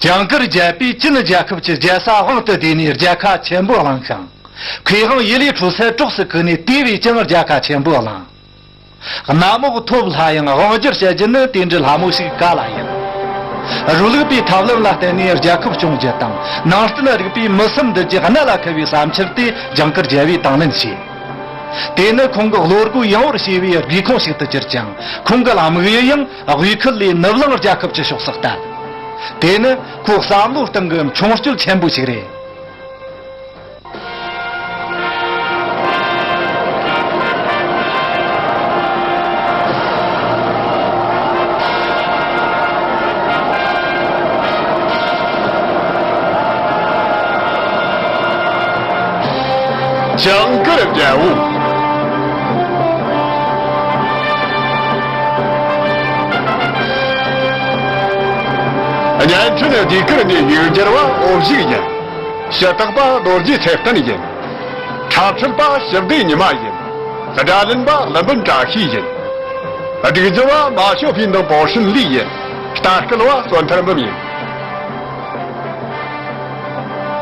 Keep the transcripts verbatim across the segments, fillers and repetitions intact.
ཇིང་གུར་རྒྱལ་པོས་ཅིན་རྒྱལ་ཁབ་ཀྱི་རྒྱལ་ས་དབང་དུ་བསྡུས་ནས་རྒྱལ་ཁ་ཆེན་པོ་བླངས་ཤིང་། མཁས་དབང་ཡུལ་ལས་འཕྲོ་སའི་གྲོགས་སུ་བཀུག་ནས་དེ་བས་ཀྱང་རྒྱལ་ཁ་ཆེན་པོ་བླངས། གནམ་འོག་ཐོབ་སླ་ཡང་དབང་སྒྱུར་བྱ་རྒྱུ་ནི་དེ་འདྲའི་སླ་མོ་ཞིག་ག་ལ་ཡིན། རུ་ལུགས་པའི་ཐབས་ལམ་ལ་བརྟེན་ནས་རྒྱལ་ཁབ་སྐྱོང་རྒྱུ་དང་ནང་བསྟན་རིག་པའི་མི་སེམས་འདུལ་རྒྱུ་གནད་ལ་འཁེལ་བའི་བསམ་འཆར་དེ་ཇིང་གུར་རྒྱལ་པོས་དང་ལེན་བྱས། དེ་ནི་ཁོང་གི་བློ་སྒོ་ཡངས་པོར་ཕྱེ་བའི་སྒེའུ་ཁུང་ཞིག་ཏུ་གྱུར་ཅིང་། ཁོང་གི་དམིགས་ཡུལ་ཡང་དབུས་ཁུལ་ལས་ནུབ་གླིང་རྒྱལ་ཁབ་ཀྱི་ཕྱོགས་སུ་གཏད། དེ་ནི་ཁོའི་བསམ་བློའི་སྟེང་གི་མཆོང་སྐྱོད་ཆེན་པོ་ཞིག་རེད། ཇིང་གུར་རྒྱལ་པོ། བརྙན་འཕྲིན་ཟློས་གར་འདིའི་ཡིག་སྒྱུར་བ་འོ་བཞུགས་ཡིན། ཞུ་དག་པ་རྡོ་རྗེ་ཚེ་བརྟན་ཡིན། འཁྲབ་ཁྲིད་པ་ཞི་བདེ་ཉི་མ་ཡིན། སྒྲ་ལེན་པ་ཀླུ་འབུམ་བཀྲ་ཤིས་ཡིན། སྒྲིག་སྦྱོར་བ་མ་ཞོ་ཕིན་དང་པོ་ཧྲིན་ལི་ཡིན། ལྟ་སྐུལ་བ་བསོད་ཐར་འབུམ་ཡིན།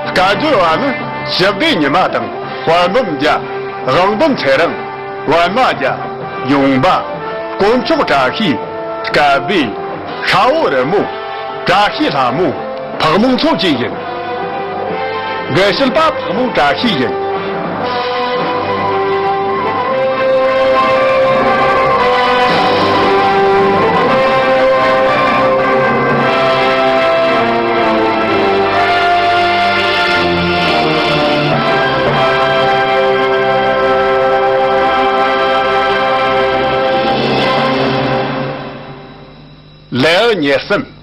སྐད་སྒྱུར་བ་ནི་ཞི་བདེ་ཉི་མ་དང་དཔལ་འབུམ་རྒྱལ། དབང་འབུམ་ཚེ་རིང་། པད་མ་རྒྱལ། ཡུམ་པ། དཀོན་མཆོག་བཀྲ་ཤིས། སྐལ་བྷེ། ཤ་བོ་རི་མོ། བཀྲ་ཤིས་ལྷ་མོ། ཕག་མོ་མཚོ་བཅས་ཡིན། དགེ་བཤེས་པ་ཕག་མོ་བཀྲ་ཤིས་ཡིན། ལེའུ་ཉེར་གསུམ།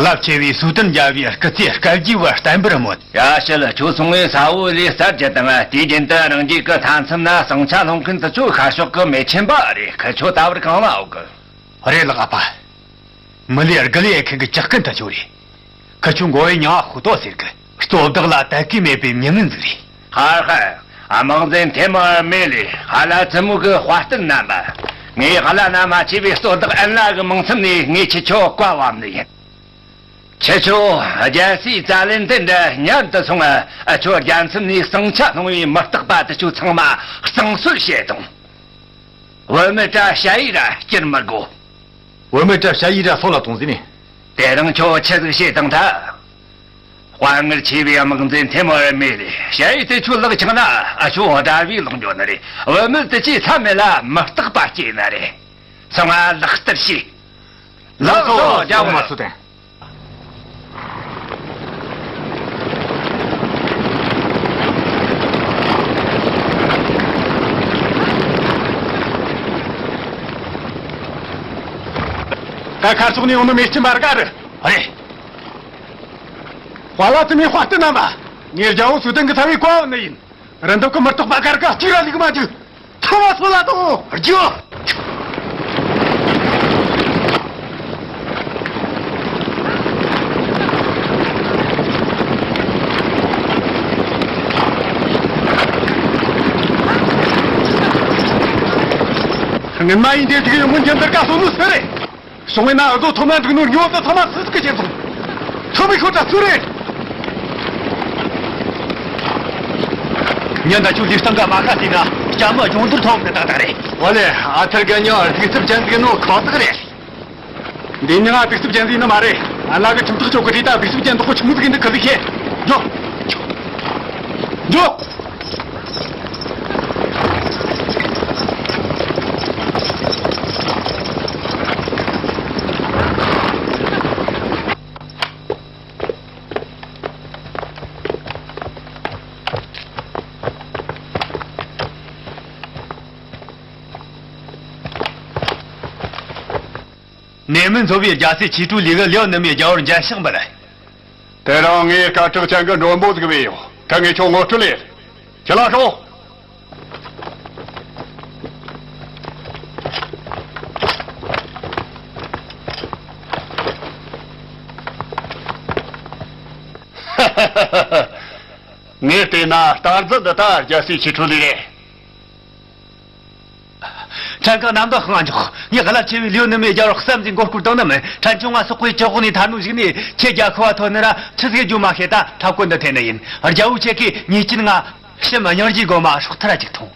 རླབས་ཆེ་བའི་སུའུ་ཏན་རྒྱལ་པོའི་སྐུ་ཚེ་སྐལ་བརྒྱའི་བར་བརྟན་པར་སྨོན། ཡ་ཤི་ལ། ཁྱོད་སོང་ངས་ས་འོག་ལས་གསར་གྱི་དང་དུས་རྒྱུན་དུ་རང་རྒྱལ་གྱི་མཐའ་མཚམས་ན་ཟིང་ཆ་སློང་མཁན་དེ་ཚོ་ཤར་ཕྱོགས་ཀྱི་མེ་ཆེན་པ་རེད། ཁི་ཆོ་ད་བར་གང་ལ་འོག་གི། རེད་ལགས་ཨ་ཕ། མི་ལས་དགུ་ལས་ཁེ་གི་ཇག་རྐུན་དེ་ཆོ་རེད། ཁི་ཆོ་མགོ་བོའི་མྱིང་ང་ཧུ་ཏོ་ཟེར་གི། གཙོ་བདག་ལ་དད་གུས་མེད་པའི་མྱི་ངན་ཟིག་རེད། ཧར་ཧར། དམག་འཛིན་ཐེ་མ་མེ་ལི། ཧ་ལ་ཙི་མུ་གི་དཔའ་རྟུལ་རྣམ་པ། ངས་ཧ་ལ་ན་མ་ཆེ་བའི་གཙོ་བདག་ཨན་ལ་གི་མིང་ཚིམ་ནས་ངས་ཁྱེད་ཆོ་བཀའ་བབས་ནི་ཡིན། ཁྱེད་ཆོ་རྒྱལ་སྲས་ཙཱ་ལན་ཏེན་འདྲ་མཉམ་དུ་སོང་ང་། ཨ་ཆོ་རྒྱལ་མཚམས་ནས་ཟིང་ཆ་སློང་བའི་མི་རྟག་པ་དེ་ཆོ་ཚང་མ་གཙང་གསོད་བྱེད་དང་། བུད་མེད་དྲ་ཞ་ཡི་ར་སྐྱུར་མི་དགོ། བུད་མེད་དྲ་ཞ་ཡི་ར་སོག་ལ་གཏོང་ཟིན་ནས། དེ་རིང་ཁྱོད་ཆི་ཟིག་བྱེད་དང་ཐལ། དཔའ་ངར་ཆེ་བའི་དམག་འཛིན་ཐེ་མོ་རི་མེ་ལས་ཞ་ཡི་དེ་ཆོ་ལག་ཆག་ན་ཨ་ཆོ་དགྲ་བོའི་ལག་འགྱོ་ནི་རེད། བུད་མེད་དེ་ཆོས་ལྷ་མེད་ལ་མི་རྟག་པ་སྐྱེས་ནི་རེད། སོང་ང་ལག་བསྟར་བྱེད། ལགས་སོ། རྒྱལ་བོ་མ་སུ་དན། ད་ཁ་སོག་ནས་ཡོང་ནི་མེ་ལྕེ་འབར་ག་རེད། ཨ་རེ། ཧ་ལ་ཙི་མོའི་དཔའ་རྟུལ་རྣམ་པ། ངས་རྒྱལ་བོ་སུ་ཏན་གི་ཚ་བའི་བཀའ་བབས་ནི་ཡིན། རི་འདབས་ཀྱི་མི་རྟག་པ་གར་ག་གཅིག་ར་ལུག་མ་འཇུ། ཚང་མ་སོད་ལ་གཏོང་། རྒྱུགས། ངན་མ་ཡིན་དེ་ཅིག་ཡོང་མིན་ཁྱེད་འདིར་ཀ་སོང་ནོ་སུ་རེད། སོང་བས་ན་འུ་ཚོ་ཐོག་མ་འགྲིག་ནོ་ཉོ་ད་ཐོག་མ་སུ་ཟིག་གི་བྱེད་སོང་། ཐོག་མའི་ཤོ་ཏྲ་སུ་རེད། ཉན་ད་ཁྱོད་ལུས་སྟེང་ག་མ་ཁ་ཟིན་ན་སྐྱ་མི་སྦྱོང་བརྡར་ཐོག་གི་ཏག་ཏག་རེད། ཨོ་ལེ། ཨ་ཐར་ག་ཉོ་གཟུགས་ཚབ་ཅན་ཟིག་ནོ་ཁོ་ཐག་རེད། འདི་ཉི་མ་གཟུགས་ཚབ་ཅན་ཟིག་ནི་མ་རེད། ཨ་ལ་གི་ཁྲིམས་ཐག་གཅོད་གི་དུས་ད་གཟུགས་ཚབ་ཅན་དག་གོ་ཆི་མོ་ཟིག་ཡིན་འདུག་ག་ཟིག་ཤེས། འགྲོ། འགྲོ། ནེ་མིན་ཚོ་བའི་རྒྱལ་སྲས་ཆི་ཁྲུའུ་ལི་གི་ལིའོ་ནུ་མའི་རྒྱལ་པོར་མཇལ་ཕྱག་འབུལ། དེ་རིང་ངས་སྐད་གྲགས་ཅན་གྱི་མགྲོན་པོ་ཟིག་བོས་ཡོད། ད་ངས་ཁྱོད་ངོ་སྤྲོད་ལས། ཁྱེད་ལ་ཤོག་ངས་བལྟས་ན་རྟ་རྫི་འདི་ད་རྒྱལ་སྲས་ཆི་ཁྲུའུ་ལི་རེད། ཕྲན་གང་གནམ་བདག་དཔང་འཇོག་ངས་རླབས་ཆེ་བའི་ལིའུ་ནུ་མའི་རྒྱལ་པོར་བསམ་གྱིས་མགོ་སྐོར་བཏང་ནི་མིན། ཕྲན་ཆུང་ང་སོག་པོའི་ཇག་འོག་ནས་ཐར་ནོ་ཞིག་ནས་ཁྱེད་རྒྱལ་ཁབ་བ་ཐོན་ནི་ར་ཆི་ཟིག་རྒྱུ་མ་ཤེས། ད་འཁྲབ་གོ་འདི་འཐེན་ནི་ཡིན། རྒྱལ་པོ་ཁྱེད་ཀྱིས་ཉེས་ཅན་ང་ཕྱི་མི་སྙིང་རྗེའི་སྒོ་མ་སྲོག་ཐར་ཅིག་ཐོངས།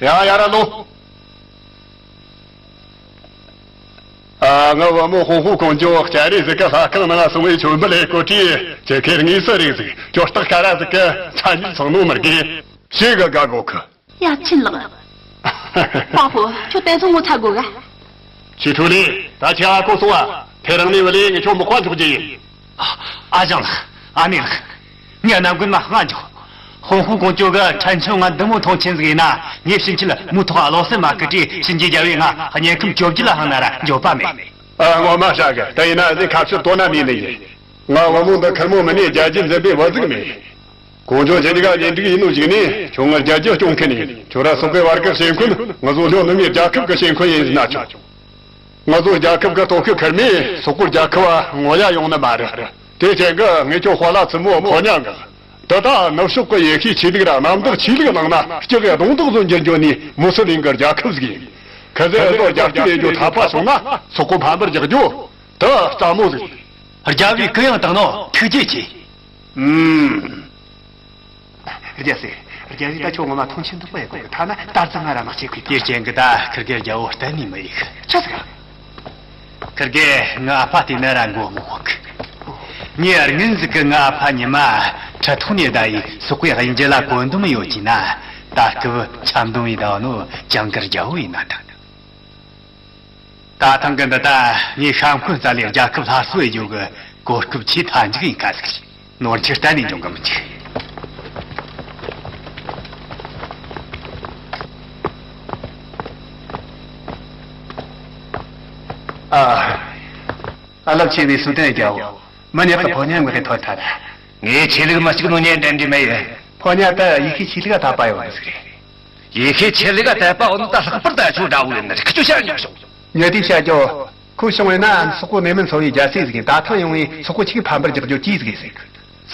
ཡ་ཡ་ར་ལོ། ཨ། ང་བུ་མོ་ཧོང་ཧུ་ཀོང་ཇོ་སྐྱ་རེ་ཟིག་གི་ལྷ་ཁང་ནང་སོང་བའི་མཆོད་འབུལ་ལས་གོ་ཁྲིད་ཅེ་ཁེར་དངོས་སུ་རིག་ཟིག་ཅོ་སྟག་ཁ་ར་ཟིག་གི་ཚ་ཉིལ་སོང་ནོ་མི་དགོས། ཞེ་གི་དགའ་གོ་གི། ཡ་ཆིན་ལགས། པ་ཧོ་ཁྱོད་དེ་ཚོ་ངོ་ཚ་དགོས་ག་ཆི་ཁྲུའུ་ལི། ད་ཁྱེད་ཨ་ཁོ་སོང་བ། དེ་རིང་ནས་བུ་ལས་ངས་ཁྱོད་མི་དཔའ་འཇོག་རྒྱུ་ཡིན། ཨ་ཞང་ལགས། ཨ་ནེ་ལགས། ངས་གནམ་རྒན་མ་སྔ་འཇོག་ཧོང་ཧུ་ཀོང་ཇོ་གི་ཕྲན་ཆུང་ང་འདི་མོ་མཐོང་ཆེན་ཟིག་ཡིན་ན། ངས་ཕྱིན་ཆད་མོའི་ཐོག་ལོག་སེམས་མ་ཁུར་དུས་ཕྱིན་ཆད་རྒྱལ་བོས་ང་གཉན་ཁམས་བཅོ་བརྒྱད་ལ་འཕངས་ན་ར་འགྱོད་པ་མེད། ཨ། ངོ་མ་ཧྲ་གི། དེ་ཡིན་ན་འུ་ཚོས་ཁ་ཕྱིར་དོ་ན་མེད་ནི་ཡིན། ང་བུ་མོ་འདི་ཁེར་མོ་མིན་ནས་རྒྱལ་རྒྱུད་འཛིན་པའི་བུ་ཟིག་མིན། ཀོང་ཇོ་ཁྱེད་གཉིས་ཀ་གཉེན་སྒྲིག་ཡིན་ནོ་ཞིག་ནས་ཁྱོད་ངའི་རྒྱལ་རྒྱུད་སྐྱོང་མཁན་ཡིན། ཁྱོད་ར་སོག་པོའི་བར་གི་ཞེན་ཁུལ་ང་ཚོ་ལིའུ་ནུ་མའི་རྒྱལ་ཁབ་གི་ཞེན་ཁུལ་ཡིན་ཟེར་ན་ཆོག་ང་ཚོ་རྒྱལ་ཁབ་གི་སྟོབས་ཤུགས་ཁེར་མོས་སོག་པོ་རྒྱལ་ཁབ་བ་ངོ་ཡ་ཡོང་ནི་མ་རེད། དེ་རྐྱེན་གྱིས་ངས་ཁྱོད་དཔའ་ལ་མཚན་མོ་ཕོ་ཉ་འགག་ད་ལྟ་ནུབ་ཕྱོགས་ཀྱི་ཡེ་ཤུའི་ཆོས་ལུགས་ར་གནམ་བདག་ཆོས་ལུགས་ནང་ན་སྐྱག་གི་གདོང་དག་བཟོ་འགྱུར་འགྱོ་ནི་མུ་སི་ལིང་གི་རྒྱལ་ཁབ་ཟིག་ཡིན། ཁ་ཟས་ཨ་ཟོ་རྒྱབ་སྐྱོར་ཡེད་རྒྱུ་ཐབས་པ་བྱུང་ན་སོག་པོ་ཕམ་པར་རྒྱག་རྒྱུ་དེ་སླ་མོ་ཟིག་རྒྱལ་བོས་གུ་ཡངས་བཏང་ནོ་ཐུགས་རྗེ་ཆེ། ཨུམ། རྒྱལ་སྲས། རྒྱལ་བོས་ད་ཁྱོད་ངོ་མ་མཐོང་ཆེན་དུ་མི་ཡེད་གོ་གི། ཐ་ན་རྟ་རྫི་ང་ར་མ་གཅིག་གི་དེའི་རྐྱེན་གྱིས་ད་ཁིར་གེ་རྒྱལ་བོ་གཏན་ནས་མི་ཡེད་གི། ཆི་ཟིག་ཁིར་གེ་ངའི་ཨ་ཕ་དེ་ན་ར་མགོ་མི་འོག་གི། ངས་སྔོན་ཟིག་གི་ངའི་ཨ་ཕ་ཉི་མ་ཁྲི་ཐོག་ནས་བསྡད་ཡི་སོག་པོའི་དབྱིན་ཇི་ལ་བཀོད་འདོམས་ཡོད་ཀྱི་ན། ད་སྐབས་ཆབ་འདོམས་ཡེད་བཏང་ནོ་ཇིང་གིར་རྒྱལ་བོ་ཡིན་ན་ཐང་། ད་ཐེངས་གི་འདི་ད་ངས་ཤ་འཁོན་རྩ་ལས་རྒྱལ་ཁབ་སླར་གསོ་ཡེད་རྒྱུ་གི་གོ་སྐབས་ཆེས་མཐའ་མཇུག་ཡིན་ཁ་ཟིག་རེད། ནོར་འཁྲུལ་གཏན་ནས་འབྱུང་གི་མི་འཇུག་ཨ། ཨ། རླབས་ཆེ་བའི་སུའུ་ཏན་རྒྱལ་བོ། མི་ཉག་གི་ཕོ་ཉ་ངོས་ཐོན་ཐལ། ངས་ཆོས་ལུགས་མི་གཅིག་ནོ་ཉན་འདྲ་འདྲི་མེད་ཡོད། ཕོ་ཉ་ད་ཡེ་ཤུའི་ཆོས་ལུགས་ལ་དད་པ་ཡོད་ནི་ཟིག་རེད། ཡེ་ཤུའི་ཆོས་ལུགས་ལ་དད་པ་ཡོད་ནི་ད་ལྷག་པར་ད་ཁྱོད་འདྲ་བོ་ཡོད་ནི་རེད། ཁྱོད་བཤད་མྱོང་སོང་། ཉོ་དེ་བཤད་རྒྱུ། ཁོ་བྱུང་བས་ན་སོག་པོ་ནེ་མིན་ཚོ་བའི་རྒྱལ་སྲས་ཟིག་ཡིན། ད་ཐེངས་ཡོང་བས་སོག་པོ་ཆིག་ཕམ་པར་རྒྱག་རྒྱུ་གྱིས་ཟིག་ཡིན་ཟེར་གི།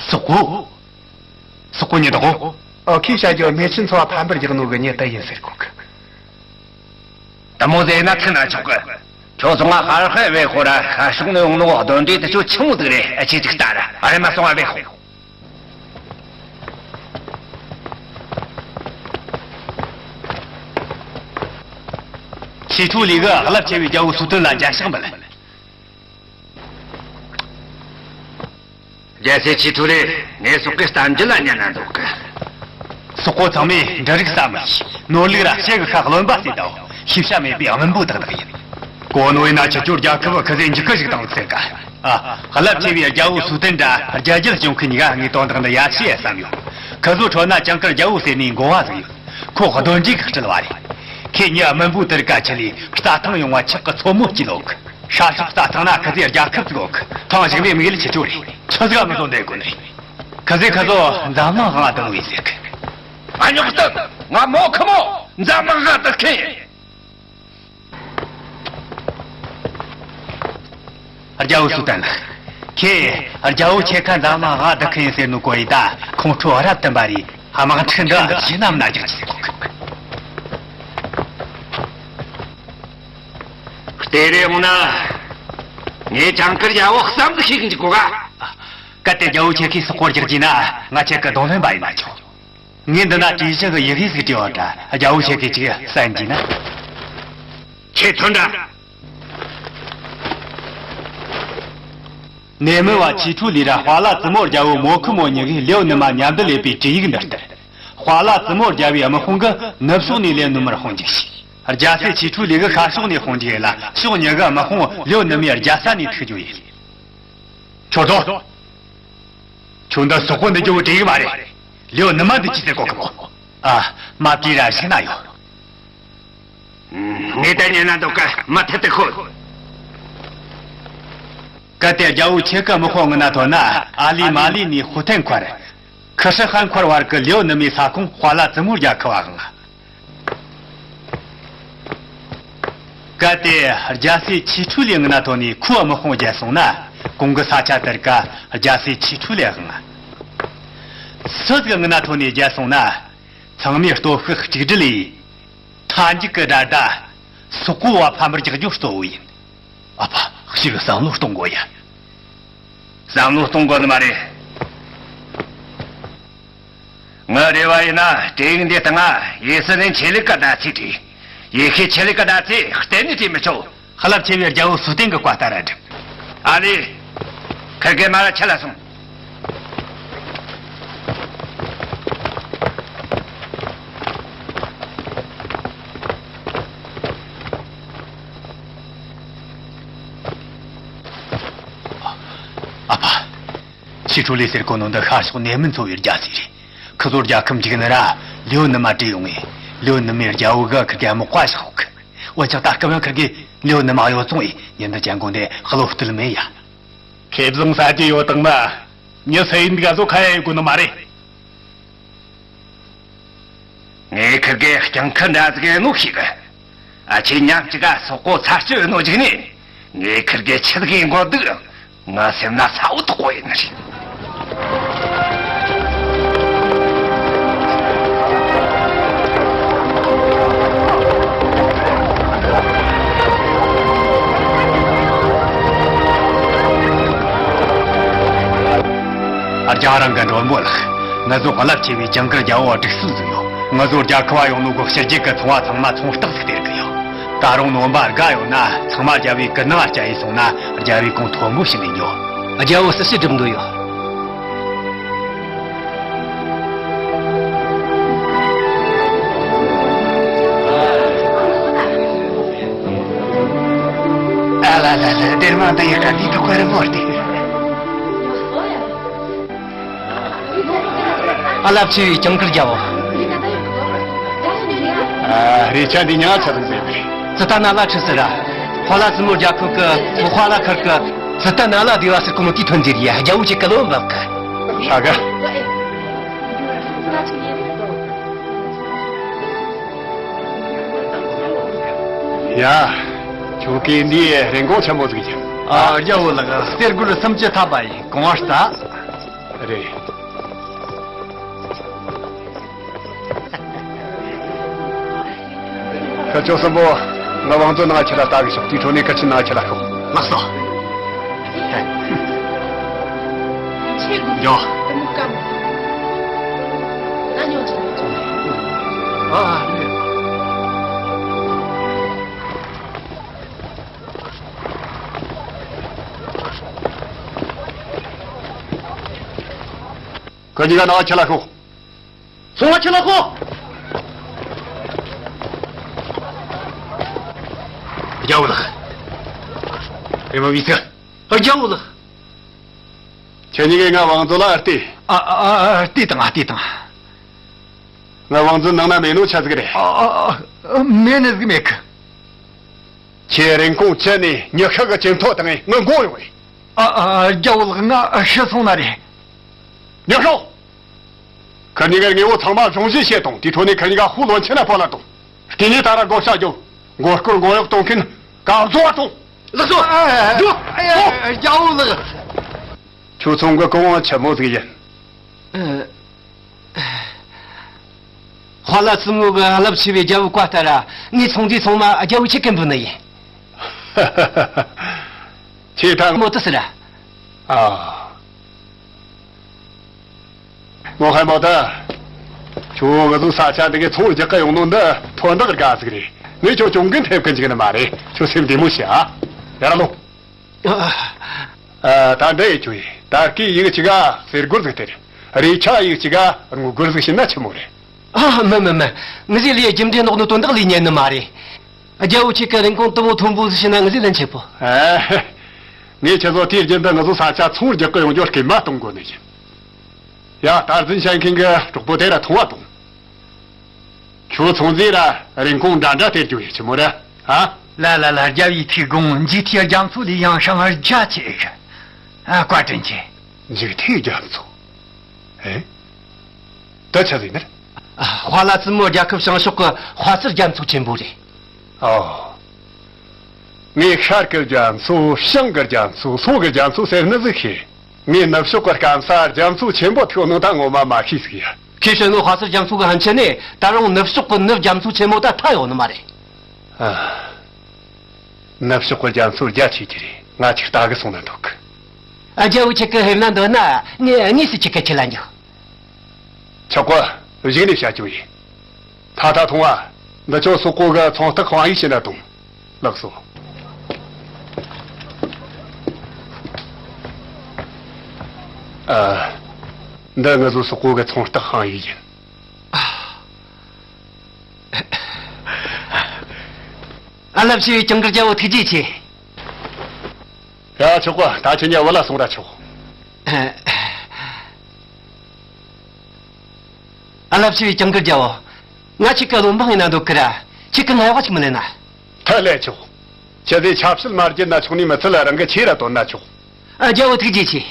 སོག་པོ། སོག་པོ་ཉིད་དོ། ཨོ་ཁོས་བཤད་རྒྱུ་སྨན་ཆུན་ཚོ་བ་ཕམ་པར་རྒྱག་ནོ་གི་ཉེ་དུ་ཡིན་ཟེར་གོ་གི། དེ་མོ་ཟེར་ན་ཐུག་ན་ཆོག་གི། ཁྱོད་ཚོ་ང་ཧར་ཧེ་བེ་ཧོ་ར་ཤར་ཕྱོགས་ནས་ཡོང་ནོ་གདོན་འདྲེ་དེ་ཚོ་ཆི་མོ་ཟིག་རེད། ཨ་ཆེ་ཅིག་ལྟ་ར། ཨ་རེ་མ་སོང་ཨ་བེ་ཧོ། ཆི་ཁྲུའུ་ལི་གིས་རླབས་ཆེ་བའི་རྒྱལ་པོ་སུའུ་ཏན་ལ་མཇལ་ཕྱག་འབུལ། རྒྱལ་སྲས་ཆི་ཁྲུའུ་ལི། ངས་སོག་པོའི་གཏམ་རྒྱུད་ལ་ཉན་ན་འདོད་གི། སོག་པོ་ཚང་མས་འབྲུ་རིགས་ཟ་མི་ཤེས། ནོར་ལུག་ར་ཤེལ་གི་ཤ་རློན་པ་ཟོས་དང་། ཤེས་བྱ་མེད་པའི་དམུན་པོ་དག་དག་ཡིན། གོ་ནོ་ཡིན་ན་ཁྱེད་ཚོའི་རྒྱལ་ཁབ་ཁི་ཟེར་འཇིག་གི་ཞིག་དང་ཟེར་ག་ཨ། རླབས་ཆེ་བའི་རྒྱལ་པོ་སུའུ་ཏན་འདྲ་རྒྱལ་རྒྱུད་སྐྱོང་མཁན་གཉིས་ཀ་ངས་དོན་དག་འདི་ཡ་ཤེས་ཡ་བསམ་ཡོད། ཁི་ཚོ་ཁྲོད་ན་ཇིང་གིར་རྒྱལ་པོ་ཟེར་ནས་འགོ་བ་ཟིག་ཡོད། ཁོ་གདོན་འདྲེ་གིས་སྤྲུལ་བ་རེད། ཁོས་མྱི་དམུན་པོ་དེར་ག་ཆི་ལས་རྩྭ་ཐང་ཡོང་བ་ཆག་གི་མཚོ་མོ་སྐྱིལ་ལོག་གི། ཤར་ཕྱོགས་རྩྭ་ཐང་ན་ཁི་ཚོའི་རྒྱལ་ཁབ་ཟིག་ཡོད་གི། ཐེངས་ཞིག་ལས་མིག་ལ་ཆི་ཆོ་རེད། ཆི་ཟིག་ག་མི་བཟོ་འདོད་གོ་ནི། ཁི་ཟིག་ཁི་ཚོ་འཛམ་གླིང་དབང་བསྡུ་ནོ་ཡིན་ཟེར་གི། ཨ་ཉོག་སྟག་ང་མོ་ཁི་མོ་འཛམ་གླིང་དབང་བསྡུ་མཁན་ཡིན། རྒྱལ་པོ་སུའུ་ཏན་ལགས། ཁྱེད་རྒྱལ་པོ་ཁྱེད་ཀ་འཛམ་གླིང་དབང་བསྡུ་མཁན་ཡིན་ཟེར་ནོ་གོ་ཡི་ད་ཁོང་ཁྲོ་རབ་བསྟན་པ་རེད། དམག་འཁྲུག་འདི་གཞི་རྣམས་ན་རྒྱག་ཅིག་ཟེར་གོ་གི། དེ་རེད་འོང་ན། ངས་ཇིང་གུར་རྒྱལ་པོ་བསམ་དུ་ཤེས་གི་འཇུག་གོ་ག་གལ་ཏེ་རྒྱལ་པོ་ཁྱེད་ཀྱིས་སོག་པོར་རྒྱག་རྒྱུ་ན། ང་ཁྱེད་ཀྱི་གདོང་ལེན་པ་ཡིན་ན་ཆོག་ངས་འདི་ན་བྲིས་བཞག་གི་ཡི་གེ་ཟིག་བྲིས་པ་འདྲ། རྒྱལ་པོ་ཁྱེད་ཀྱིས་ཅིག་གསན་རྒྱུ་ན། ཁྱེད་ཐོན་འདྲ། ནེ་མི་བ་ཆི་ཁྲུ་ལི་ར་ཧྭ་ལ་ཙི་མོ་རྒྱལ་པོ་མོ་ཁི་མོ་གཉིས་ཀྱིས་ལེའུ་ནུ་མ་མཉམ་དུ་ལས་པའི་བྲིས་ཡིག་འདི་ལྟར། ཧྭ་ལ་ཙི་མོ་རྒྱལ་པོའི་དམག་དཔུང་གིས་ནུབ་ཕྱོགས་ནས་ལེའུ་ནུ་མར་དཔུང་འཇུག་བྱས། རྒྱལ་སྲས་ཆི་ཁྲུ་ལི་གིས་ཤར་ཕྱོགས་ནས་དཔུང་འཇུག་ཡིན་ལ། ཕྱོགས་གཉིས་ཀྱི་དམག་དཔུང་ལེའུ་ནུ་མའི་རྒྱལ་ས་ནས་ཐུག་རྒྱུ་ཡིན། ཁྱོད་དོ། ཁྱོད་འདི་སོག་པོ་འདི་རྒྱལ་པོ་བྲིས་ཡིག་མ་རེད། ལེའུ་ནུ་མ་འདི་ཅི་ཟེར་གོ་གི་མོ། ཨ། མ་བྲིས་ར་ཤི་ན་ཡོད། ངས་ད་ཉན་ན་འདོད་གི་མ་ཐད་དུ་ཤོད། གལ་ཏེ་རྒྱལ་པོ་ཁྱེད་ཀྱི་དམག་དཔུང་ངི་ན་ཐོན་ན། ཨ་ལི་མ་ལི་ནས་ཧུ་ཐན་མཁར། ཁི་ཧྲི་ཧན་མཁར་བར་གྱི་ལེའུ་ནུ་མའི་ས་ཁོངས་ཧྭ་ལ་ཙི་མོ་རྒྱལ་ཁབ་བ་དབང་། གལ་ཏེ་རྒྱལ་སྲས་ཆི་ཁྲུ་ལི་ངི་ན་ཐོན་ནས་ཁོའི་དམག་དཔུང་རྒྱལ་སོང་ན། གོང་གི་ས་ཆ་དེར་ཀ་རྒྱལ་སྲས་ཆི་ཁྲུ་ལི་དབང་། སུ་ཟིག་ངི་ན་ཐོན་ནས་རྒྱལ་སོང་ན། ཚང་མས་སྟོབས་ཤུགས་གཅིག་སྒྲིལ་ཡིས། མཐའ་མཇུག་གི་དགྲ་ཟླ་སོག་པོ་བ་ཕམ་པར་རྒྱག་རྒྱུ་གཙོ་བོ་ཡིན། ཨ་ཕ། ཞིག་བསམ་བློ་གཏོང་དགོས་ཡ། བསམ་བློ་གཏོང་དགོས་ནི་མ་རེད། ངའི་རེ་བ་ཡིན་ན་བྲེལ་ཡིག་འདི་སྟེང་ང་ཡེ་སི་རན་ཆེད་ལས་ཀྱི་བརྡ་ཚིག་བྲིས། ཡེ་ཤུའི་ཆེད་ལས་ཀྱི་བརྡ་ཚིག་གཏན་ནས་བྲིས་མི་ཆོག་རླབས་ཆེ་བའི་རྒྱལ་པོ་སུ་ཏན་གྱི་བཀའ་ལྟར་བསྒྲུབ། ཨ་ལི། ཁི་དགེ་མ་ར་ཆ་ལ་སོང་། ཨ་ཕ། ཆི་ཁྲུ་ལི་ཟེར་གོ་ནོ་འདི་ཤར་ཕྱོགས་ནེ་མི་ཚོ་བའི་རྒྱལ་སྲས་རེད། ཁི་ཚོ་རྒྱལ་ཁབ་འཇིག་ནི་ར་ལེའུ་ནུ་མ་བྲིས་ཡོང་ངས། ལེའུ་ནུ་མའི་རྒྱལ་པོ་གིས་ཁི་དགེ་དམག་པ་བཞག་གི་འོན་ཀྱང་ད་སྐབས་ཡང་ཁི་དགེ་ལེའུ་ནུ་མ་ཡོད་སོང་ངས། ཉིན་འདི་ཅན་གོ་འདི་བློ་གཏད་མེད་ཡ། ཁེ་བཟང་ཟ་རྒྱུ་ཡོད་དང་མ། མྱི་སུ་ཡིན་འདི་ག་ཚོ་ཁ་ཡ་ཡོད་དགོས་ནི་མ་རེད། ངས་ཁིར་གེ་སྤྱང་ཁུ་འདྲ་ཟིག་ཡིན་ནོ་ཤེས་གི། ཨ་ཆེ་མཉམ་གཅིག་ག་སོག་པོ་ཚར་གཅོད་ཡིན་ནོ་འཇིག་ནས། ངས་ཁིར་གེ་ཆི་ཟིག་ཡིན་གོ་འདུག་ང་སེམས་ན་ས་འོག་ཐོག་པོ་ཡིན་ནི་རེད། ཨ་རྒྱང་རང་གི་མགྲོན་པོ་ལགས། ང་ཚོ་རླབས་ཆེ་བའི་ཇིང་གུར་རྒྱལ་པོ་སྒྲིག་སྲོལ་ཟིག་ཡོད། ང་ཚོ་རྒྱལ་ཁབ་བ་ཡོང་ནོ་གོ་ཕྱི་རྒྱལ་གི་ཚོང་བ་ཚང་མ་ཚོང་རྟགས་ཟིག་སྟེར་གི་ཡོད། ད་རུང་ནོམ་པ་དགའ་ཡོད་ན་ཚང་མ་རྒྱལ་པོའི་གུར་ནང་བསྐྱལ་ཡི་སོང་ན་རྒྱལ་པོའི་གོང་མཐོན་པོ་ཞིག་ལེན་རྒྱུ། རྒྱལ་པོ་སུ་ཞིག་སྒྲུབ་འདོད་ཡོད། ཨ་ལ་ལ་ལ། སྡེར་མ་འདི་ཡི་ཁ་འདི་ཐུག་པར་མོར་ཏེ། ཨ། རླབས་ཆེ་བའི་ཇིང་གུར་རྒྱལ་པོ། ཨ། རེ་ཆ་འདི་ཉག་ཆ་ཟིག་ཟེར་ཏེ། ཙི་ཏ་ན་ལ་ཁྲི་ཟེར་ར། ཧྭ་ལ་ཙི་མོ་རྒྱལ་ཁབ་ཀྱི་ཧྭ་ལ་ཁར་གི་ཙི་ཏ་ན་ལ་སྡེ་བ་ཟེར་གོ་ནོ་དེའི་ཐོན་རྫས་རེད་ཡ། རྒྱལ་པོ་ཁྱེད་ཀྱི་བློ་འབབ་གི། ཧྲ་གི། ཡ། ཁྱོད་ཀྱི་འདི་རིན་གོང་ཆེན་པོ་ཟིག་ཡིན། ཨ། རྒྱལ་པོ་ལགས། གསེར་སྒོར་སུམ་ཅུ་ཐམ་པ་ཡིན། གོང་བ་རྩ། རེད། ཁྱེད་ཚོ་གསུམ་པོ་ང་བང་མཛོད་ནང་ཁྱེར་ར་ལྟ་གི་ཤོག་དེའི་འཕྲོ་ནས་ཁུར་ཆེན་ནང་ཁྱེར་ར་ཤོག་ལགས་སོ། ཡོ། ཨ། རེད། ཁྱེད་གཉིས་ཀ་ནང་ཁྱེར་ར་ཤོག་སོང་ང་ཁྱེར་ར་ཤོག་རྒྱལ་པོ་ལགས། རེམ་མ་མི་ཚེ། རྒྱལ་པོ་ལགས། ཁྱེད་གཉིས་ཀས་ང་བང་མཛོད་ལ་ལྟོས། ཨ། ཨ། ཨ། ལྟོས་དང་། ཨ། ལྟོས་དང་། ང་བང་མཛོད་ནང་ན་མེད་ནོ་ཆ་ཟིག་རེད། ཨ། ཨ། ཨ། མེད་ནི་ཟིག་མེད་གི། ཁྱེད་རིན་གོང་བཅད་ནས་ཉི་ཤུ་གི་ཇེ་མཐོ་བཏང་ངས་ངའི་མགོ་གཡོགས་ཡིན། ཨ། ཨ། རྒྱལ་པོ་ལགས། ང་ཤི་སོང་ན་རེད། ཉི་ཤུ། ཁུར་གཉིས་ཀར་དངོས་པོ་ཚང་མ་གཞུང་བཞེས་བྱེད་དང་། དེའི་འཕྲོ་ནས་ཁུར་གཉིས་ཀ་ཧུ་ལོན་ཆེན་ན་སྤོ་ལ་དང་། དེ་ནས་ད་ར་བགོ་བཤའ་རྒྱོབ། མགོ་སྐོར་མགོ་གཡོག་གཏོང་མཁན་ག་བཟོ་བ་དང་། ལགས་སོ། ཨ། འགྲོ། ཨ། ཨ། རྒྱལ་པོ་ལགས། ཁྱོད་ཚོང་གི་གོང་བ་ཆེན་མོ་ཟིག་ཡིན། ཨ། ཧྭ་ལ་ཙི་མོ་གི་རླབས་ཆེ་བའི་རྒྱལ་པོའི་བཀའ་ལྟར་ངའི་ཚོང་འདི་ཚང་མ་རྒྱལ་པོ་ཁྱེད་ཀྱི་འབུལ་ནི་ཡིན། ཁྱེད་ཐང་མོ་ཏི་ཟེར་ར། ཨ། མོ་ཧའི་མོ་ཏི། ཁྱོད་ང་ཚོའི་ས་ཆ་འདི་གའི་ཚོང་རྒྱག་གི་ཡོང་ནོ་འདི་དོན་དག་དགའ་ཟིག་རེད། ངས་ཁྱོད་གྱོང་གུན་ཐེབས་གི་འཇུག་ནི་མ་རེད། ཁྱོད་སེམས་བདེ་མོ་བྱས་ཨ། ཡར་ལོངས། ཨ། ད་འདྲ་ཡེད་རྒྱུ་ཡིན། ད་སྐད་ཡིག་གཅིག་ག་གསེར་སྒོར་ཟིག་སྟེར། རས་ཆ་ཡིག་གཅིག་ག་དངུལ་སྒོར་ཟིག་བྱིན་ན་ཆི་མོ་རེད། ཨ། མིན་མིན་མིན། ངས་ཟིག་ལས་རྒྱུ་འབྲས་ནོར་ནོ་དོན་དག་ལས་ཉན་ནི་མ་རེད། རྒྱལ་བོ་ཁྱེད་ཀྱི་རིན་གོང་དུ་མོ་མཐོན་པོ་ཟིག་བྱིན་ན་ངས་ཟིག་ལན་ཆད་པོ། ཨ། ངས་ཁྱེད་ཚོ་དུས་རྒྱུན་དུ་ང་ཚོའི་ས་ཆ་ཚོང་རྒྱག་གི་ཡོང་རྒྱུ་སྐུལ་མ་གཏོང་དགོས་ནི་ཡིན། ཡ། རྟ་འཛིན་བྱེད་མཁན་གྱི་གྲོགས་པོ་དེ་ར་ཐོང་བ་གཏོང་། ཁྱོད་ཚོང་རྫས་ར་རིན་གོང་འདྲ་འདྲ་སྟེར་རྒྱུ་ཡིན་ཆི་མོ་རེད། ཨ། ལ་ལ་ལ། རྒྱལ་བོའི་ཐུགས་དགོངས། འཇིགས་ཐེལ་རྒྱ་མཚོ་ལས་ཡང་ཧྲང་རྒྱ་ཆེ་གི། ཨ། བཀའ་དྲིན་ཆེ། འཇིགས་ཐེལ་རྒྱ་མཚོ། ཨེ། ད་ཆི་ཟིག་ནི། ཨ། ཧྭ་ལ་ཙི་མོ་རྒྱལ་ཁབ་བྱང་ཕྱོགས་ཀྱི་དཔའ་རྩལ་རྒྱ་མཚོ་ཆེན་པོ་རེད། ཨོ། ངས་ཤར་གི་རྒྱ་མཚོ། བྱང་གི་རྒྱ་མཚོ། ལྷོ་གི་རྒྱ་མཚོ་ཟེར་ནི་ཟིག་ཤེས། ངས་ནུབ་ཕྱོགས་ཀྱི་སྐམ་ས་རྒྱ་མཚོ་ཆེན་པོ་ཐུག་ནོ་ད་ངོ་མ་མ་ཤེས་ཟིག་ཡ། ཁྱེད་བཤད་ནོ་དཔའ་རྩལ་རྒྱ་མཚོ་གི་ཕན་ཆད་ནས་ད་རུང་ནུབ་ཕྱོགས་ཀྱི་ནུབ་རྒྱ་མཚོ་ཆེན་མོ་ད་ཐ་ཡོད་ནི་མ་རེད། ཨ། ནུབ་ཕྱོགས་ཀྱི་རྒྱ་མཚོ་རྒྱ་ཆེ་གི་རེད། ང་ཅིག་ལྟ་གི་སོང་ན་འདོད་གི། ཨ། རྒྱལ་བོ་ཁྱེད་ཀྱི་ཧེབ་ན་འདོད་ན་ངས་དངོས་སུ་ཁྱེད་ཀྱི་ཁྲིད་ལ་འཇུག། ཆོག་གོ། གཞུག་ནས་བྱ་རྒྱུ་ཡིན། ད་ད་ཐོང་བ། འདི་ཆོ་སོག་པོ་གི་ཚོང་རྟགས་དཔང་ཡིག་བྱས་ན་ཐོང་། ལགས་སོ། ཨ། འདི་ང་ཚོ་སོག་པོ་གི་ཚོང་རྟགས་དཔང་ཡིག་ཡིན། ཨ། རླབས་ཆེ་བའི་ཀྱང་གར་རྒྱལ་བོ་ཐུགས་རྗེ་ཆེ། ཡ། ཆོག་གོ། ད་ཁྱེད་གཉིས་བུད་ལ་སོང་ར་ཆོག། ཨ། རླབས་ཆེ་བའི་ཀྱང་གར་རྒྱལ་བོ། ང་ཁྱེད་ཀྱི་བློན་འབངས་ཡིན་ན་འདོད་གི་ར། ཁྱེད་ཀྱི་ང་ཡག་པ་ཞིག་མི་ལེན་ན། ཐད་ལས་ཆོག། ཁྱེད་ཚོས་ཆབ་སྲིད་མ་བརྒྱུད་ན་ཆོག་ནི་མི་ཚད་ལ་རང་གི་ཆོས་ར་དོར་ན་ཆོག། ཨ། རྒྱལ་བོ་ཐུགས་རྗེ་ཆེ།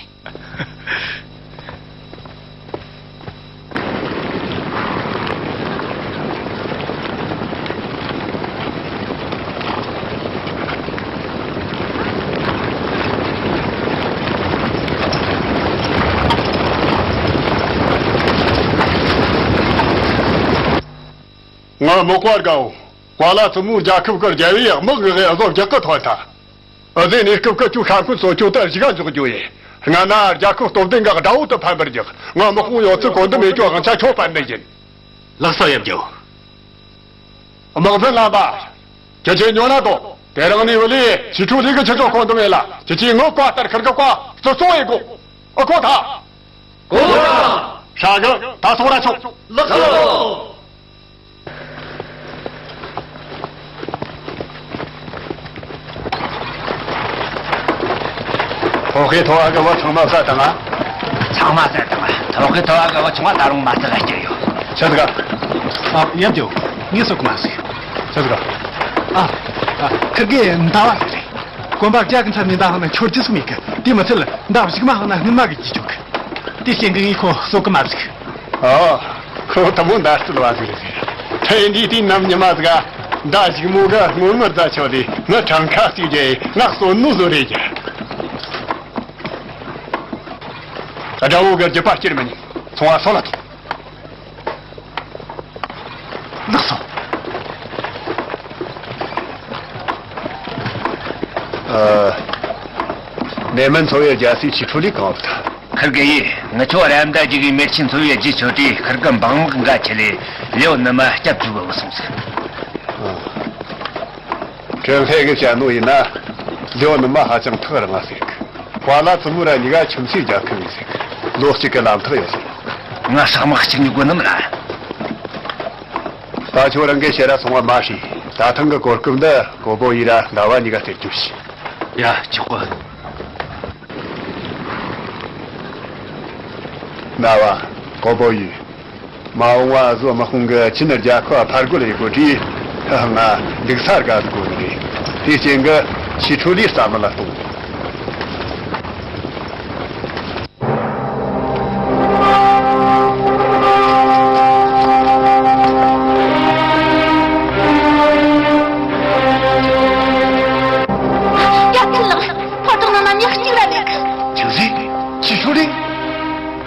ང་མི་བཀའ་དགའ་བོ། ཧྭ་ལ་ཙི་མོའི་རྒྱལ་ཁབ་ཀྱི་རྒྱལ་བོས་དམག་གི་དབྱེ་བཟོ་རྒྱག་གི་ཐོན་ཐལ། འུ་ཟོས་གནས་སྐབས་ཀྱི་ཁྱོད་ཤ་འཁོན་གསོ་ཆོག་ཏུ་གཞིས་ཀ་འཇོག་རྒྱུ་ཡིན། སྔ་ན་རྒྱལ་ཁབ་སྟོབས་ལྡན་གྱི་དགྲ་བོ་དུ་ཕམ་པར་རྒྱག། ང་དམག་དཔུང་ཡོད་ཚད་གོ་འདི་མེད་ཀྱང་དབང་ཆ་ཁྱོད་སྤར་ནི་ཡིན། ལགས་སོ་ཡབ་རྒྱལ་བོ། དམག་འཛིན་ལམ་པ། ཁྱེད་ཆོས་ཉོ་ན་དོ། དེ་རིང་ནས་བུད་ལས་ཕྱི་ཁྲུ་ལི་གི་ཆུ་ཚོད་ཁོ་འདུ་མེད་ལ། ཁྱེད་ཆོས་ངོ་བཀའ་ལྟར་ཁུར་གི་བཀའ་བརྩི་སྲུང་ཡེ་དགོ། ཨ་ཁོ་ཐ། གོ་ཐ། ཧྲ་གི་ད་སོང་ར་ཆོག། ལགས་སོ། ཐོག་ཁའི་ཐོག་ཨ་གི་བ་ཚང་མ་བསད་བཏང་ང་། ཚང་མ་བསད་བཏང་ང་། ཐོག་ཁའི་ཐོག་ཨ་གི་བ་ཆུང་བ་ད་རུང་མ་བསད་ལ་སྐྱེ་ཡོད། ཆི་ཟིག་ག། ཨ། ཡབ་རྒྱལ་བོ། ངས་གསོད་གི་མ་ཟིག། ཆི་ཟིག་ག། ཨ། ཨ། ཁིར་གེ་མདའ་བ་ཟིག་རེད། གོམ་པ་བརྒྱ་གི་མཚམས་ནས་མདའ་འཕངས་ན་འཆོར་རྒྱུ་ཟིག་མེད་གི། དེ་མི་ཚད་ལ་མདའ་གཞུག་མ་འཕངས་ན་སྔོན་མ་གི་རྒྱུ་ཆོག་གི། དེ་རྐྱེན་གྱིས་ངས་ཁོ་གསོད་གི་མ་ཟིག། ཨོ། ཁོ་དུ་མོ་མདའ་རྩལ་བ་ཟིག་རེད་ཟེར། ཐེངས་འདིའི་དུས་ནམ་ཉི་མ་ཟིག་ག། མདའ་གཞུག་མོ་གི་སྔོན་མར་རྫ་ཆོག་དེ་ངི་གྲངས་ཁ་གཅིག་རྒྱ་ཡི་ང་གསོད་ནོ་བཟོ་རེད་རྒྱ། དགྲ་བོ་གི་རྒྱུད་པ་སྐྱུར་མི་ཉན། ཚོང་བ་སོང་ལ་ཐོངས། ལགས་སོ། ཨ། ནེ་མན་ཚོ་བའི་རྒྱལ་སྲས་ཆི་ཁྲུ་ལི་གང་བ་ཐ། ཁིར་གེ་ཡིས་ངི་ཆོ་རམ་ད་ཇི་གི་མེར་ཆི་ཚོ་བའི་རྗེས་ཆོ་དེ་ཁིར་གི་འབངས་དམག་འགའ་ཆེ་ལས་ལེའོ་ནི་མ་སྐྱབས་བཅུག་བ་སོང་ཟིག། ཨ། ཀྲེན་ཧེ་གི་བཤད་ནོ་ཡིན་ན་ལེའོ་ནི་མ་ཧ་ཅང་ཐག་རིང་ང་ཟེར་གི། ཧྭ་ལ་ཙི་མོ་ར་གཉིས་ཀ་ཁྱིམ་མཚེས་རྒྱལ་ཁབ་ཡིན་ཟེར་གི། ལོ་གཅིག་གི་ལམ་ཐག་ཡོད་ཟེར། ང་ཧྲག་དམག་གཅིག་ཉོ་དགོས་ནི་མིན་ལ། ད་ཁྱོད་རང་གི་ཕྱིར་ར་སོང་བ་མ་ཤེས། ད་ཐེངས་གི་གོ་སྐབས་འདི་གོ་བོ་ཡིས་ར་ཟླ་བ་གཉིས་ཀ་སྟེར་རྒྱུ་ཞིག། ཡ། ཆོག་གི། ན་བ། གོ་བོ་ཡིས། མ་འོངས་བ་བཟོ་དམག་དཔུང་གི་ཆི་ནི་རྒྱལ་ཁབ་ཕར་རྒོལ་ཡེ་གོ་དྲིས། ང་འདུག་ས་དགའ་དགོ་ནི་རེད། དེ་རྐྱེན་གི་ཆི་ཁྲུ་ལི་རྩ་མེད་ལ་གཏོང་། ཡ་ཐུན་ལགས། ཕོ་བྲང་ནང་ན་མྱི་གཅིག་ར་མེད་གི། ཆི་ཟིག། ཆི་ཁྲུ་ལི།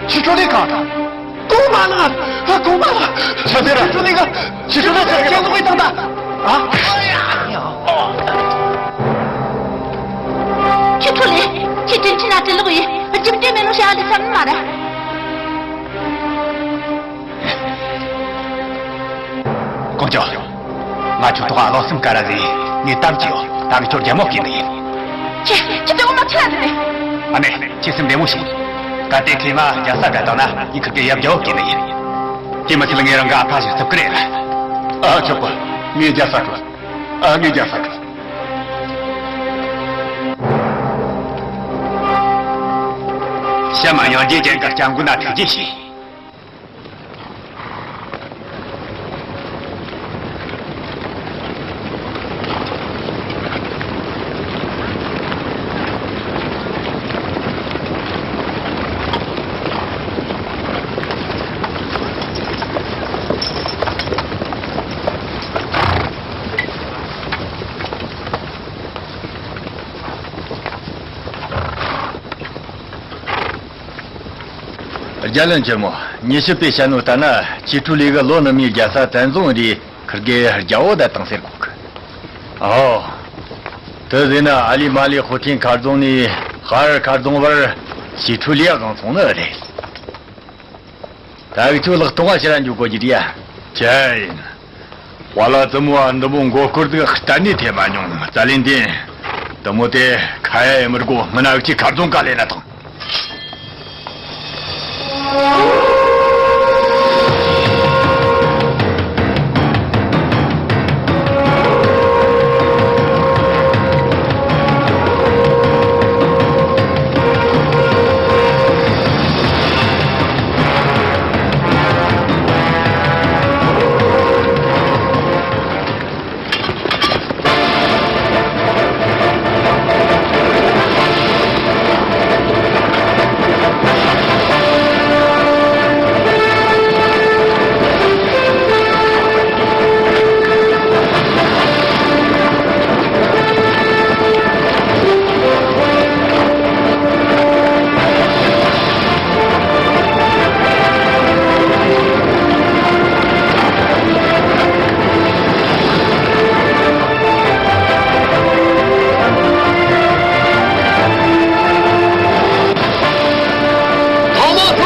ཆི་ཁྲུ་ལི་གང་དང་། གོང་མ་ལགས། ཨ། གོང་མ་ལགས། ཆི་ཟིག་ར། ཆི་ཁྲུ་ལི་གི། ཆི་ཁྲུ་ལི་ཆི་ཟིག་གི་ལོག་ཡིན་དང་ད། ཨ། དྲིན་ཆེན་ན་དྲིན་ལོག་ཡིན། རྒྱུ་འབྲས་མེད་ནོ་བྱ་བ་འདི་བསམ་ནི་མ་རེད། ཀོང་ཇོ། ང་ཁྱོད་ཐོག་གློ་སེམས་དཀར་ར་ཟིག་ཡིན། ངས་གཏམ་གྱིས་ཡོད། ད་གི་ཁྱོད་རྒྱལ་མོ་བསྐོས་ནི་ཡིན། ཁྱེད་ཁྱེད་དེ་འོ་མ་ཁྱེད་ར་ཟིག་ནས། ཨ་ནེ། ཁྱེད་སེམས་བདེ་མོ་བྱོས། གལ་ཏེ་ཁྱེད་ང་རྒྱལ་ས་བསྒྲལ་བཏང་ན་ངས་ཁིར་གེ་ཡབ་རྒྱལ་བོ་བསྐོས་ནི་ཡིན། དེ་མི་ཚད་ལ་ངས་རང་གི་ཨ་ཕ་ཞིག་བརྩི་གི་རེད། ཨ་ཆོག་གི། ངས་རྒྱལ་ས་བསྐོས། ཨ་ངས་རྒྱལ་ས་བསྐོས། བྱམས་སྙིང་རྗེ་ཅན་གྱི་སྐྱབས་མགོན་ན་ཐུགས་རྗེ་ཆེ། རྒྱལ་བློན་ཆེན་མོ། ཉི་ཤུ་པས་བཤད་ནོ་ལྟར་ན་ཆི་ཁྲུ་ལི་གི་ལོ་ནུབ་མའི་རྒྱལ་ས་བཙན་བཟུང་རེད། ཁིར་གེ་རྒྱལ་བོ་བསྡད་བཏང་ཟེར་གོ་གི། ཨོ། དེ་ཟེར་ན་ཨ་ལི་མ་ལི་ཧུ་ཐིན་མཁར་རྫོང་ནས་ཧར་མཁར་རྫོང་བར་ཆི་ཁྲུ་ལི་ཡ་གང་སོང་ནི་རེད། ད་གི་ཁྱོད་ལག་སྟོང་བ་ཕྱིར་འཇུག་དགོས་ཀྱི་རེད་ཡ། ཅི་ཡིན། ཝ་ལ་བཙུན་མོ་འདི་མོ་མགོ་སྐོར་ཟིག་གཏན་ནས་ཐེབས་མ་མྱོང་། ཙ་ལན་ཏིན། འདི་མོ་དེ་ཁ་ཡ་ཡི་མི་དགོ། སྔོན་ན་འུ་ཅག་མཁར་རྫོང་ག་ལེན་ན་ཐང་།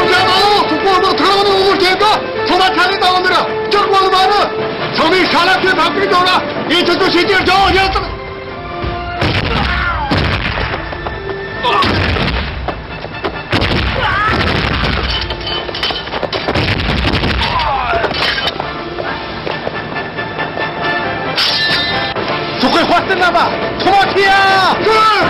ཚང་མ་ཐུགས་རྗེ་གནང་། ཐུགས་ཁུར་དང་ཐུགས་རང་ནས་འོང་བར་བྱེད་དགོས། ཚང་མ་ཁ་ལས་བཏང་བ་འདིར་སྐྱོར་དགོས་ནི་མ་རེད། ཚང་མས་ཧྲ་ལ་ཁའི་ཕམ་ཁྲིག་འདོན་ར། ངས་ཁྱོད་ཚོ་ཤེས་ཀྱི་རྒྱལ་བོ་ཡང་དང་། ཚོགས་ཁག་དཔའ་རྟུལ་རྣམ་པ། ཐོག་མ་ཁྱེར་ཡ།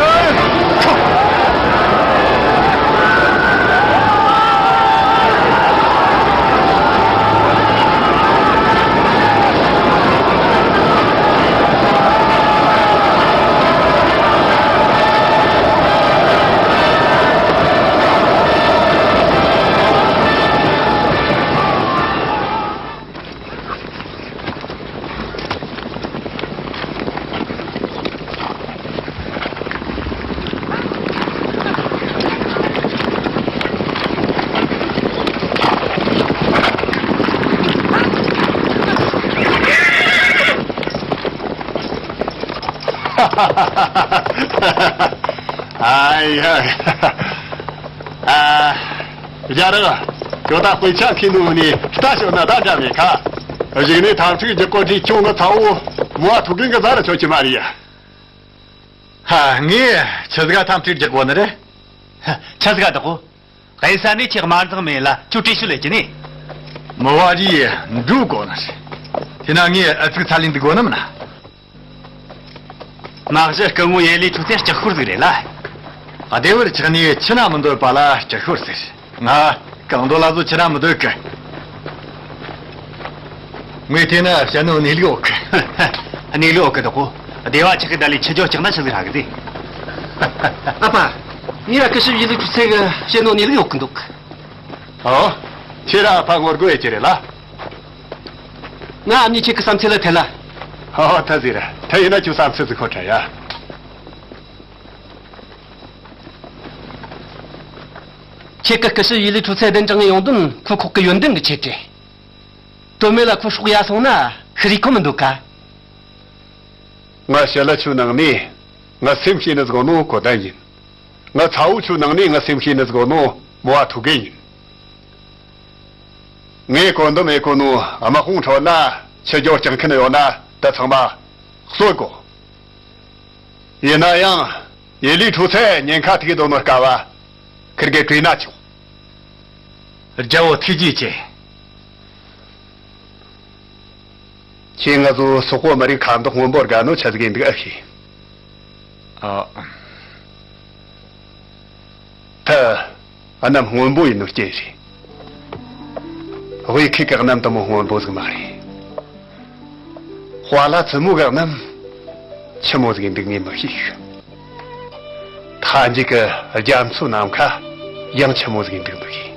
ཨ་ཡ། ཨ། རྒྱ་རི། ཁྱོད་ད་དཔེ་ཆ་ཁྱེར་ནོ་ནི་ལྟ་ཞོག་ན་ད་འདྲ་མེད་ཁ། གཞུག་ནས་འཐབ་འཁྲུག་རྒྱག་གོ་དུས་ཁྱོད་ངི་ཚ་བོ་མོ་བ་ཐུག་གིན་གི་ཟ་རུ་ཆོག་གི་མ་རེད་ཡ། ཧ། ངས་ཆི་ཟིག་ག་འཐབ་འཁྲུག་རྒྱག་གོ་ནི་རེད། ཧ། ཆི་ཟིག་ག་དག་གོ། གཡུལ་ས་ནས་ཁྱེད་དམར་འཛིང་མེད་ལ་ཁྱོད་བྲེལ་ཤུལ་ལས་ཀྱི་ནི། མི་བ་རིའི་འགྲོ་གོ་ནི་རེད། དེ་ན་ངས་ཨ་ཚིག་ཚ་ལེན་འདུག་གོ་ནི་མིན་ན། མ་གཞི་སྐུ་ངོ་ཡེ་ལི་ཁྲུ་ཚེ་ལྕགས་ཤོར་ཟིག་རེད་ལ། བདེ་བར་ཆགས་ནས་ཕྱི་ན་མི་འདོད་པ་ལ་ལྕགས་ཤོར་ཟེར། ང་གང་འདོད་ལ་བཟོ་ཕྱི་ན་མི་འདོད་གི། ངས་དེ་ན་བཤད་ནོ་གནས་ལུགས་འོག་གི། གནས་ལུགས་འོག་གི་དོ་གོ། བདེ་བ་ཆགས་གི་ད་ལས་ཕྱི་ཇོ་ལྕགས་ན་ཆི་ཟིག་ཧ་གི་ཟེ། ཨ་ཕ། ངས་ར་སྐུ་ཞབས་ཡེ་ལི་ཁྲུ་ཚེ་གི་བཤད་ནོ་གནས་ལུགས་འོག་གི་འདུག། ཨོ། ཁྱེད་ར་ཨ་ཕ་ངོ་རྒོལ་ཡེ་ཀྱི་རེད་ལ། ང་ཨ་མྱེས་ཁྱེད་ཀྱི་བསམ་ཚུལ་ལ་ཐད་ལ། ཨོ་ད་ཟེར། ད་ཡིན་ན་ཁྱོད་བསམ་ཚུལ་ཟིག་ཁོ་ཁྲ་ཡ། ཁྱེད་ཀྱི་སྐུ་ཞབས་ཡེ་ལི་ཁྲུ་ཚེ་གདན་དྲངས་ཡོང་དོན་ཁོ་ཁོག་གི་ཡོན་ཏན་གྱི་ཆེད་རེད། དོན་མེད་ལ་ཁོ་སྲོག་ཡལ་སོང་ན་ཤི་རིགས་ཁོ་མི་འདུག་ག། ང་ཞི་ལི་ཆུ་ནང་ནས་ང་སེམས་ཤེས་ནི་ཟིག་ནོ་གོ་ད་ཡིན། ང་ཚ་བོ་ཆུ་ནང་ནས་ང་སེམས་ཤེས་ནི་ཟིག་ནོ་མོ་བ་ཐུག་གི་ཡིན། ངས་གོ་འདུམ་མེད་གོ་ནོ་དམག་དཔུང་ཁྲོད་ན་ཆུ་རྒྱུ་རྐྱང་མཁན་ཡོད་ན་ད་ཚང་མ་གསོད་དགོ། ཡིན་ན་ཡང་ཡེ་ལི་ཁྲུ་ཚེ་ཉེན་ཁ་ཐུག་དོ་ནོ་སྐབས་ཁིར་གེ་བྲོས་ན་ཆོག། རྒྱལ་བོ་ཐུགས་རྗེ་ཆེ། ཁྱེད་ང་ཚོ་སོག་པོ་མི་རིགས་ཁ་མདོག་སྔོན་པོ་དགའ་ནོ་ཆ་ཟིག་ཡིན་འདུག་ཨ་ཤེས། ཨ། ད་གནམ་སྔོན་པོ་ཡིན་ནོ་རྐྱེན་རེད། དབུས་ཁུལ་གི་གནམ་དུ་མོ་སྔོན་པོ་ཟིག་མ་རེད། ཧྭ་ལ་ཙི་མོ་གི་གནམ་ཆི་མོ་ཟིག་ཡིན་འདུག་ངས་མི་ཤེས། མཐའ་མཇུག་གི་རྒྱ་མཚོ་ནམ་མཁའ་ཡང་ཆི་མོ་ཟིག་ཡིན་འདུག་མི་ཤེས།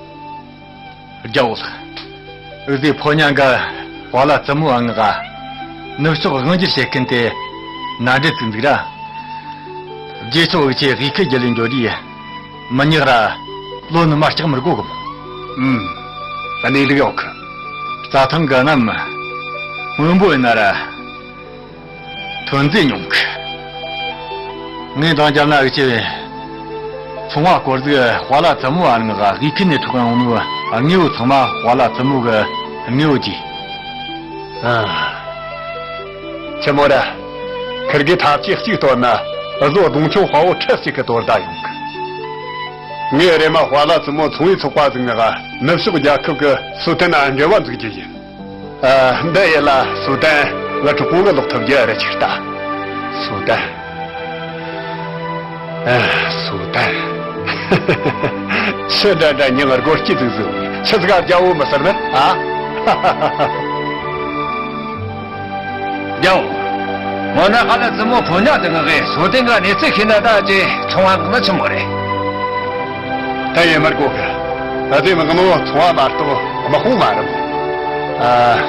རྒྱལ་བོ་ལགས། འུ་ཟོའི་ཕོ་ཉ་འགའ་ཧྭ་ལ་ཙི་མོ་ཨ་ང་ག་ནུབ་ཕྱོགས་དབང་སྒྱུར་བྱེད་མཁན་དེ་མནའ་འབྲེལ་བཙུགས་འདུག་ར། རྗེས་ཕྱོགས་འུ་ཆོས་དབུས་ཁུལ་རྒྱུད་ལས་འགྲོ་དུས་མི་ཉག་ར་ལོ་ནུ་མ་སྐྲག་མི་དགོ་གམ། ཨུམ། གནས་ལུགས་ཡོད་གི། རྩྭ་ཐང་གི་གནམ་སྔོན་པོ་ཡིན་ན་ར། ཐོན་རྫས་ཉུང་གི། ངས་འདང་བརྒྱབ་ན་འུ་ཆོས་ཚོང་བ་སྐོར་ཟིག་ཧྭ་ལ་ཙི་མོ་ཨ་ང་ག་དབུས་ཁུལ་ནས་ཐོག་ཡོང་ནོ་དངོས་པོ་ཚང་མ་ཧྭ་ལ་ཙི་མོ་གི་དངོས་པོ་གྱིས། ཨ། ཆི་མོ་ར། ཁིར་གི་ཐབས་ཇུས་གཅིག་བཏོན་ན་འུ་ཟོ་གདོང་ཆུང་དཔའ་བོ་ཁྲི་གཅིག་གི་དོ་ཟླ་ཡོང་གི། ངས་རེམ་མ་ཧྭ་ལ་ཙི་མོ་ཚོང་བའི་ཚོགས་པ་ཟིག་ནས་ནུབ་ཕྱོགས་རྒྱལ་ཁབ་ཀྱི་སུའུ་ཏན་ན་འབྲེལ་བ་འཛུགས་རྒྱུ་ཡིན། ཨ། འདི་ཡིན་ལ་སུའུ་ཏན་ང་གྲོགས་པོ་གི་ལོག་ཐུབ་རྒྱུ་རེ་ཆིག་ལྟ། སུའུ་ཏན། ཨ། སུའུ་ཏན། ཆི་འདྲ་འདྲ་མྱིང་སྒོར་སྐྱིད་ཟིག་ཟིག་ཆི་ཟིག་ག་རྒྱལ་བོ་མི་ཟེར་ནི་ཨ། རྒྱལ་བོ། མོ་ན་ཧྭ་ལ་ཙི་མོ་ཕོ་ཉ་དེ་ང་གི་སུའུ་ཏན་གི་གནས་ཚུལ་ཤེས་ན་ད་ཅི་ཚོང་བ་ང་ལ་ཆི་མོ་རེད། ད་ཡེ་མར་གོ་གི། ད་དེ་མི་ངོ་ཚོང་བ་མ་གཏོགས་དམག་དཔུང་མ་རེད། ཨ།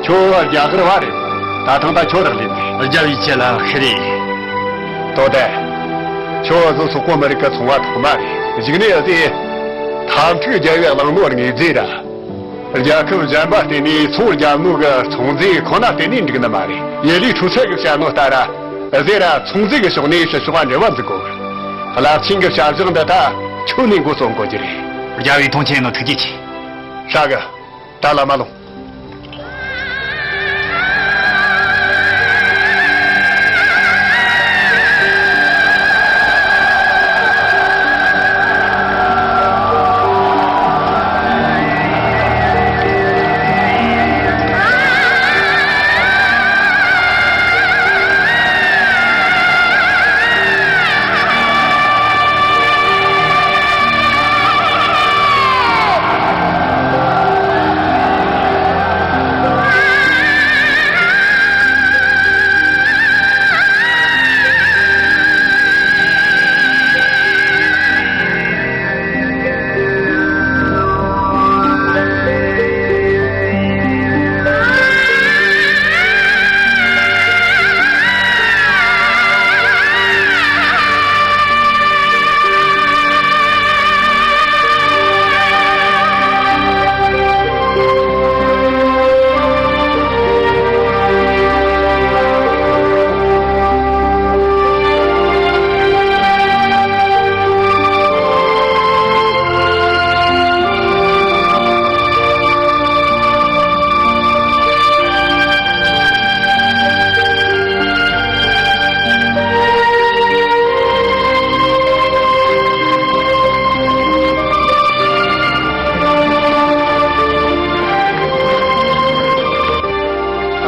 ཁྱོད་རྒྱ་གར་བ་རེད། ད་ཐང་ད་ཁྱོད་རག་ལས་ནས། རྒྱལ་བོའི་ཆེད་ལ་ཤི་རེད། དོ་དེ། ཁྱོད་ཚོ་སོག་པོ་མི་རིགས་ཀྱི་ཚོང་བ་ཐོག་མ་རེད། གཞུག་ནས་ཨ་ཙི། འཐབ་འཁྲུག་རྒྱལ་བའི་གླེང་མོལ་ངོས་རྫས་ར། རྒྱལ་ཁབ་གཞན་པ་བརྟེན་ནས་ཚོང་བརྒྱབ་ནོ་གི་ཚོང་རྫས་ཁོ་ན་བརྟེན་ནས་འགྲིག་ནི་མ་རེད། ཡེ་ལི་ཁྲུ་ཚེ་གི་བཤད་ནོ་ལྟར་ར། ཟེར་ར་ཚོང་རྫས་གི་ཕྱོགས་ནས་ཕྱི་ཕྱོགས་འབྲེལ་བ་འཛུགས་དགོས། རླབས་ཆེན་གི་བྱ་གཞག་འདི་ད་ཁྱོད་ནས་འགོ་རྩོམ་དགོས་ཀྱི་རེད། རྒྱལ་བའི་ཐོངས་མཆན་ནོ་ཐུགས་རྗེ་ཆེ། ཧྲ་གི། ད་ལ་མ་ལོངས།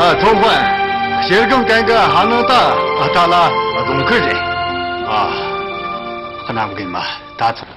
ཨ། ཚོང་དཔོན། ཞལ་སྒང་གན་གི་ཧ་ནང་ད་ཨ་ཐ་ལ་རྫོང་ཁུལ་རེད། ཨ། གནམ་གི་མ་ད་ཚོ།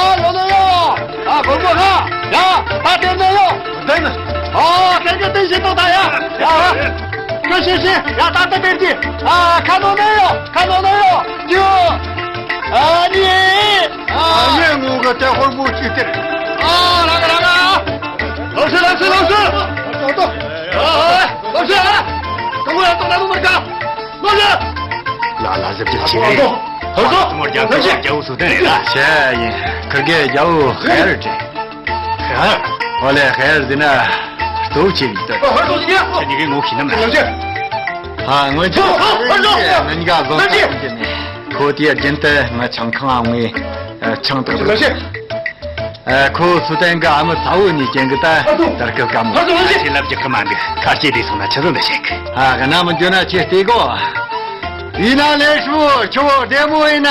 ཡོད་ནོ་ཡོད། ཨ་གོར་མོ་ཧ། ཡ་ད་དེ་ནོ་ཡོད། དེ་ནི། ཨ་དེ་གི་དེ་ཞིག་ཏོ་ད་ཡ། ཡ་ཧ། ཀི་ཤི་ཤི། ཡ་ད་ད་དེ་ཅི། ཨ་ཁ་ནོ་ནོ་ཡོད། ཁ་ནོ་ནོ་ཡོད། ཅུ། ཨ་ནི། ཨ་ངས་ངོ་ག་དེ་ཧོར་མོ་ཅིག་སྟེར། ཨ་ར་ག་ར་ག། ལོ་སི་ལོ་སི་ལོ་སི། ཏོ་ཏོ། ཨ་ལོ་སི། ཏོ་ངོ་ཡ་ཏོ་ན་ལུ་མར་ག། ལོ་སི། ལ་ལ་ཟབ་ཅིག་ཆེ་རེད། ཧོར་ཟོ། ཧོར་ཟོ། རྒྱ་བོ་སུ་དེ་རེད་ལ། ཤ་ཡིན། ཁིར་གེ་རྒྱ་བོ་ཧེ་ར་ཏྲེ། ཧེ་ར། ཨོ་ལེ་ཧེ་ར་ཟེར་ན། ལྟོ་ཆེ་བའི་ལྟོ། ཧོར་ཟོ་ཡ། ཁྱེད་གཉིས་ཀའི་ངོ་ཤེས་ནམ་ལ། ལོ་སི། ཨ་ངོ་ཅི། ཧོར་ཟོ། ང་གཉིས་ཀ་བཟང་ས་ཡོང་གི་མེད། ཁོ་དེའི་རྒྱུན་དུ་ང་ཆང་ཁང་ཨ་ངའི་ཆང་བཏགས་འདུག་ཨ་ཁོ་སུ་ཏན་གི་ཨ་མ་ཚ་བོ་ནས་ཀྱང་གི་ད་དར་སྐབས་ཀ་མོ་ཁྱེད་ལབ་རྒྱག་གི་མ་འདུག་ཁ་སྐྱེས་དེ་སོང་ན་ཆི་ཟིག་འདི་བཤད་གི་ཨ་ག་ན་མི་འགྱོ་ན་ཁྱེད་བལྟས་གོ་ཡིན་ན་ལས་ཧྲུ་ཁྱོ་བདེ་མོ་ཡིན་ན།